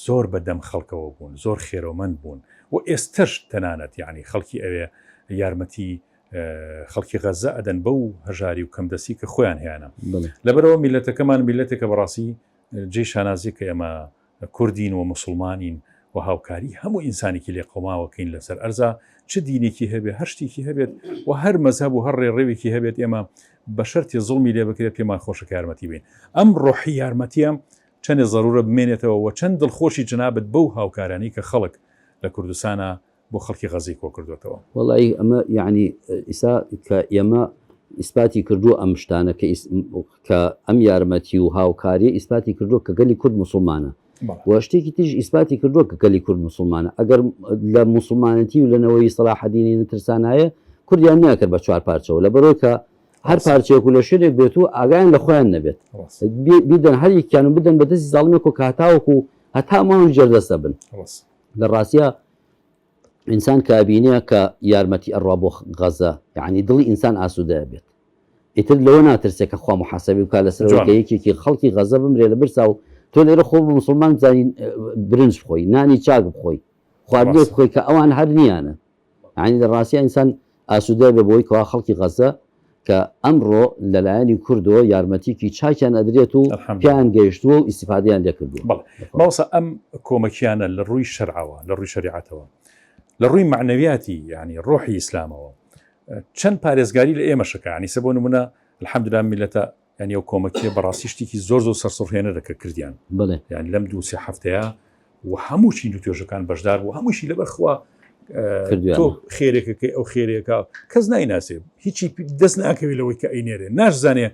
زۆر بە دەم خەڵکەوە بوون، زۆر خێرۆمەند بوون و ئێستەش تەنانەت یانی خەڵکی ئەوێ یارمەتی خەڵکی غەزە ئەدەن بەو هەژاری و کەمدەستی کە خۆیان هەیانە. لەبەرئەوە میللەتەکەمان میللەتێکە بەڕاستی جێی شانازیە کە ئێمە کوردین و موسڵمانین و هاوکاری هەموو ئینسانێکی لێقەوماوەکەین لەسەر ئەرزا چ دینێکی هەبێ هەر شتێکی هەبێت و هەر مەزهەب و هەر ڕێڕەوێکی هەبێت ئێمە بە شەرتی زوڵمی لێ بکرێت پێمان خۆشە کە یارمەتی بین ئەم ڕۆحی یارمەتیە چەندێ زەرورە بمێنێتەوە و چەند دڵخۆشی جەنابت بەو هاوکارانەی کە خەڵک لە کوردستانا بۆ خەڵکی غەزەی کۆکردۆتەوە. وەڵایی ئەمە یەعنی ئیسا کە ئێمە ئیسپاتی کردووە ئەم شتانە کە کە ئەم یارمەتی و هاوکاریە ئیسپاتی کردووە کە گەلی کورد موسڵمانە و شتێکی تریش ئیسپاتی کردووە کە گەلی کورد موسڵمانە ئەگەر لە موسڵمانەتی و لە نەوەی سەلاحەدینی نەترسانایە کوردیان نەکرد بە چوار پارچەوە لەبەرەوەی کە هەر پارچەیەک و لە شوێنێک بێت و ئاگایان لە خۆیان نەبێت بیدەن هەر یەکیان و بدەن بە دەستی زاڵمێک و کە هەتاوەکو هەتا ماون ژێردەستە بن لە ڕاستیا ئینسان کە ئەبینێ کە یارمەتی ئەڕوا بۆ غەزە یعنی دڵی ئینسان ئاسوودە بێت ئیتر لەوە ناترسێ کە خوا محاسبی بکا لەسەر ئەوەی کە یەکێکی خەڵکی غەزە بمرێ لە برسا و تۆ لێرە خۆ بە مسلمان بزانی برنج بخۆی نانی چاک بخۆی خواردنێک بخۆی کە ئەوان هەر نییانە یانی لە ڕاستیا ئینسان ئاسوودە بێ بۆی کەوا خەڵکی غەزە کە ئەمڕۆ لەلایەنی کوردەوە یارمەتیکی چاکیان ئەدرێت و پێیان گەیشتووە و ئیستیفادەیان لێ کردووە. بەڵێ مامۆستا ئەم کۆمەکیانە لە ڕووی شەرعەوە لە ڕووی شەریعەتەوە لە ڕووی مەعنەویاتی یانی ڕۆحی ئیسلامەوە چەند پارێزگاری لە ئێمەشەکە یانی سە بۆ نمونە الحمدلله میلەتە یانی ئەو کۆمەکیە بەڕاستی شتێکی زۆر زۆر سەرسوڕهێنەرە کە کردیان بەڵێ یانی لەم دوو سێ هەفتەیە و هەموو چین و توێژەکان بەشدار بوو هەمووشی لەبەر خوا تۆ خێرێکەکەی ئەو خێرێکە کەس نایناسێ هیچی دەست ناکەوی لەوەی کە ئەینێرێ ناشزانێ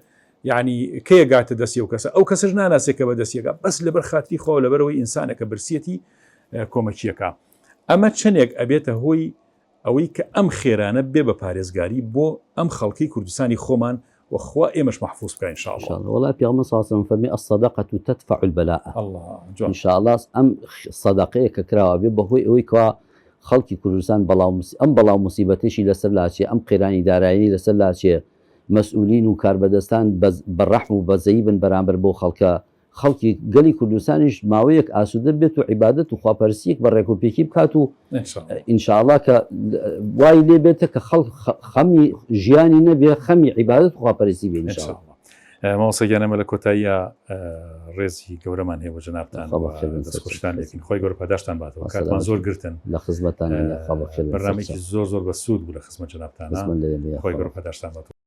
یعنی کەیە گاتە دەستی ئەو کەسە ئەو کەسش ناناسێ کە بە دەستیەکە بەس لەبەر خاتری خۆ لەبەرەوەی ئینسانەکە برسیەتی کۆمەکیەکە ئەمە چەندێک ئەبێتە هۆی ئەوەی کە ئەم خێرانە بێ بە پارێزگاری بۆ ئەم خەڵکەی کوردستانی خۆمان و خوا ئێمەش مەحفوز بکا ان شاء اللە. ان شاء اللە وەڵا پێغەمبەر صلی اللە علیە وسلم فەرمی الصدقە تدفع البلاء اللە جوان. ان شاء اللە ئەم سەدەقەیە کە کراوە بێ بەهۆی ئەوەی کەوا خەڵکی کوردستان بەڵا و ئەم بەڵا و موسیبەتەشی لەسەر لاچێ ئەم قەیرانی داراییەی لەسەر لاچێ مەسئولین و کاربەدەستان بە ڕەحم و بەزەیی بن بەرامبەر بەو خەڵکە خەڵکی گەلی کوردستانیش ماوەیەک ئاسوودە بێت و عیبادەت و خواپەرستیەک بە ڕێکوپێکی بکات و ئینشاءاللە کە وای لێ بێتە کە خەڵک خەمی ژیانی نەبێ خەمی عیبادەت و خواپەرستی بێ ئینشاءاللە. مامۆستا گیان ئێمە لە کۆتاییە ڕێزی گەورەمان هەیە بۆ جەنابتان دەستخۆشتان لێکین خۆی گەورە پاداشتان باتەوە کاتمان زۆر گرتن لە خزمەتان بەرنامەیەکی زۆر زۆر بەسوود بوو لە خزمەت جەنابتان خۆی گەورە پاداشتان باتەوە.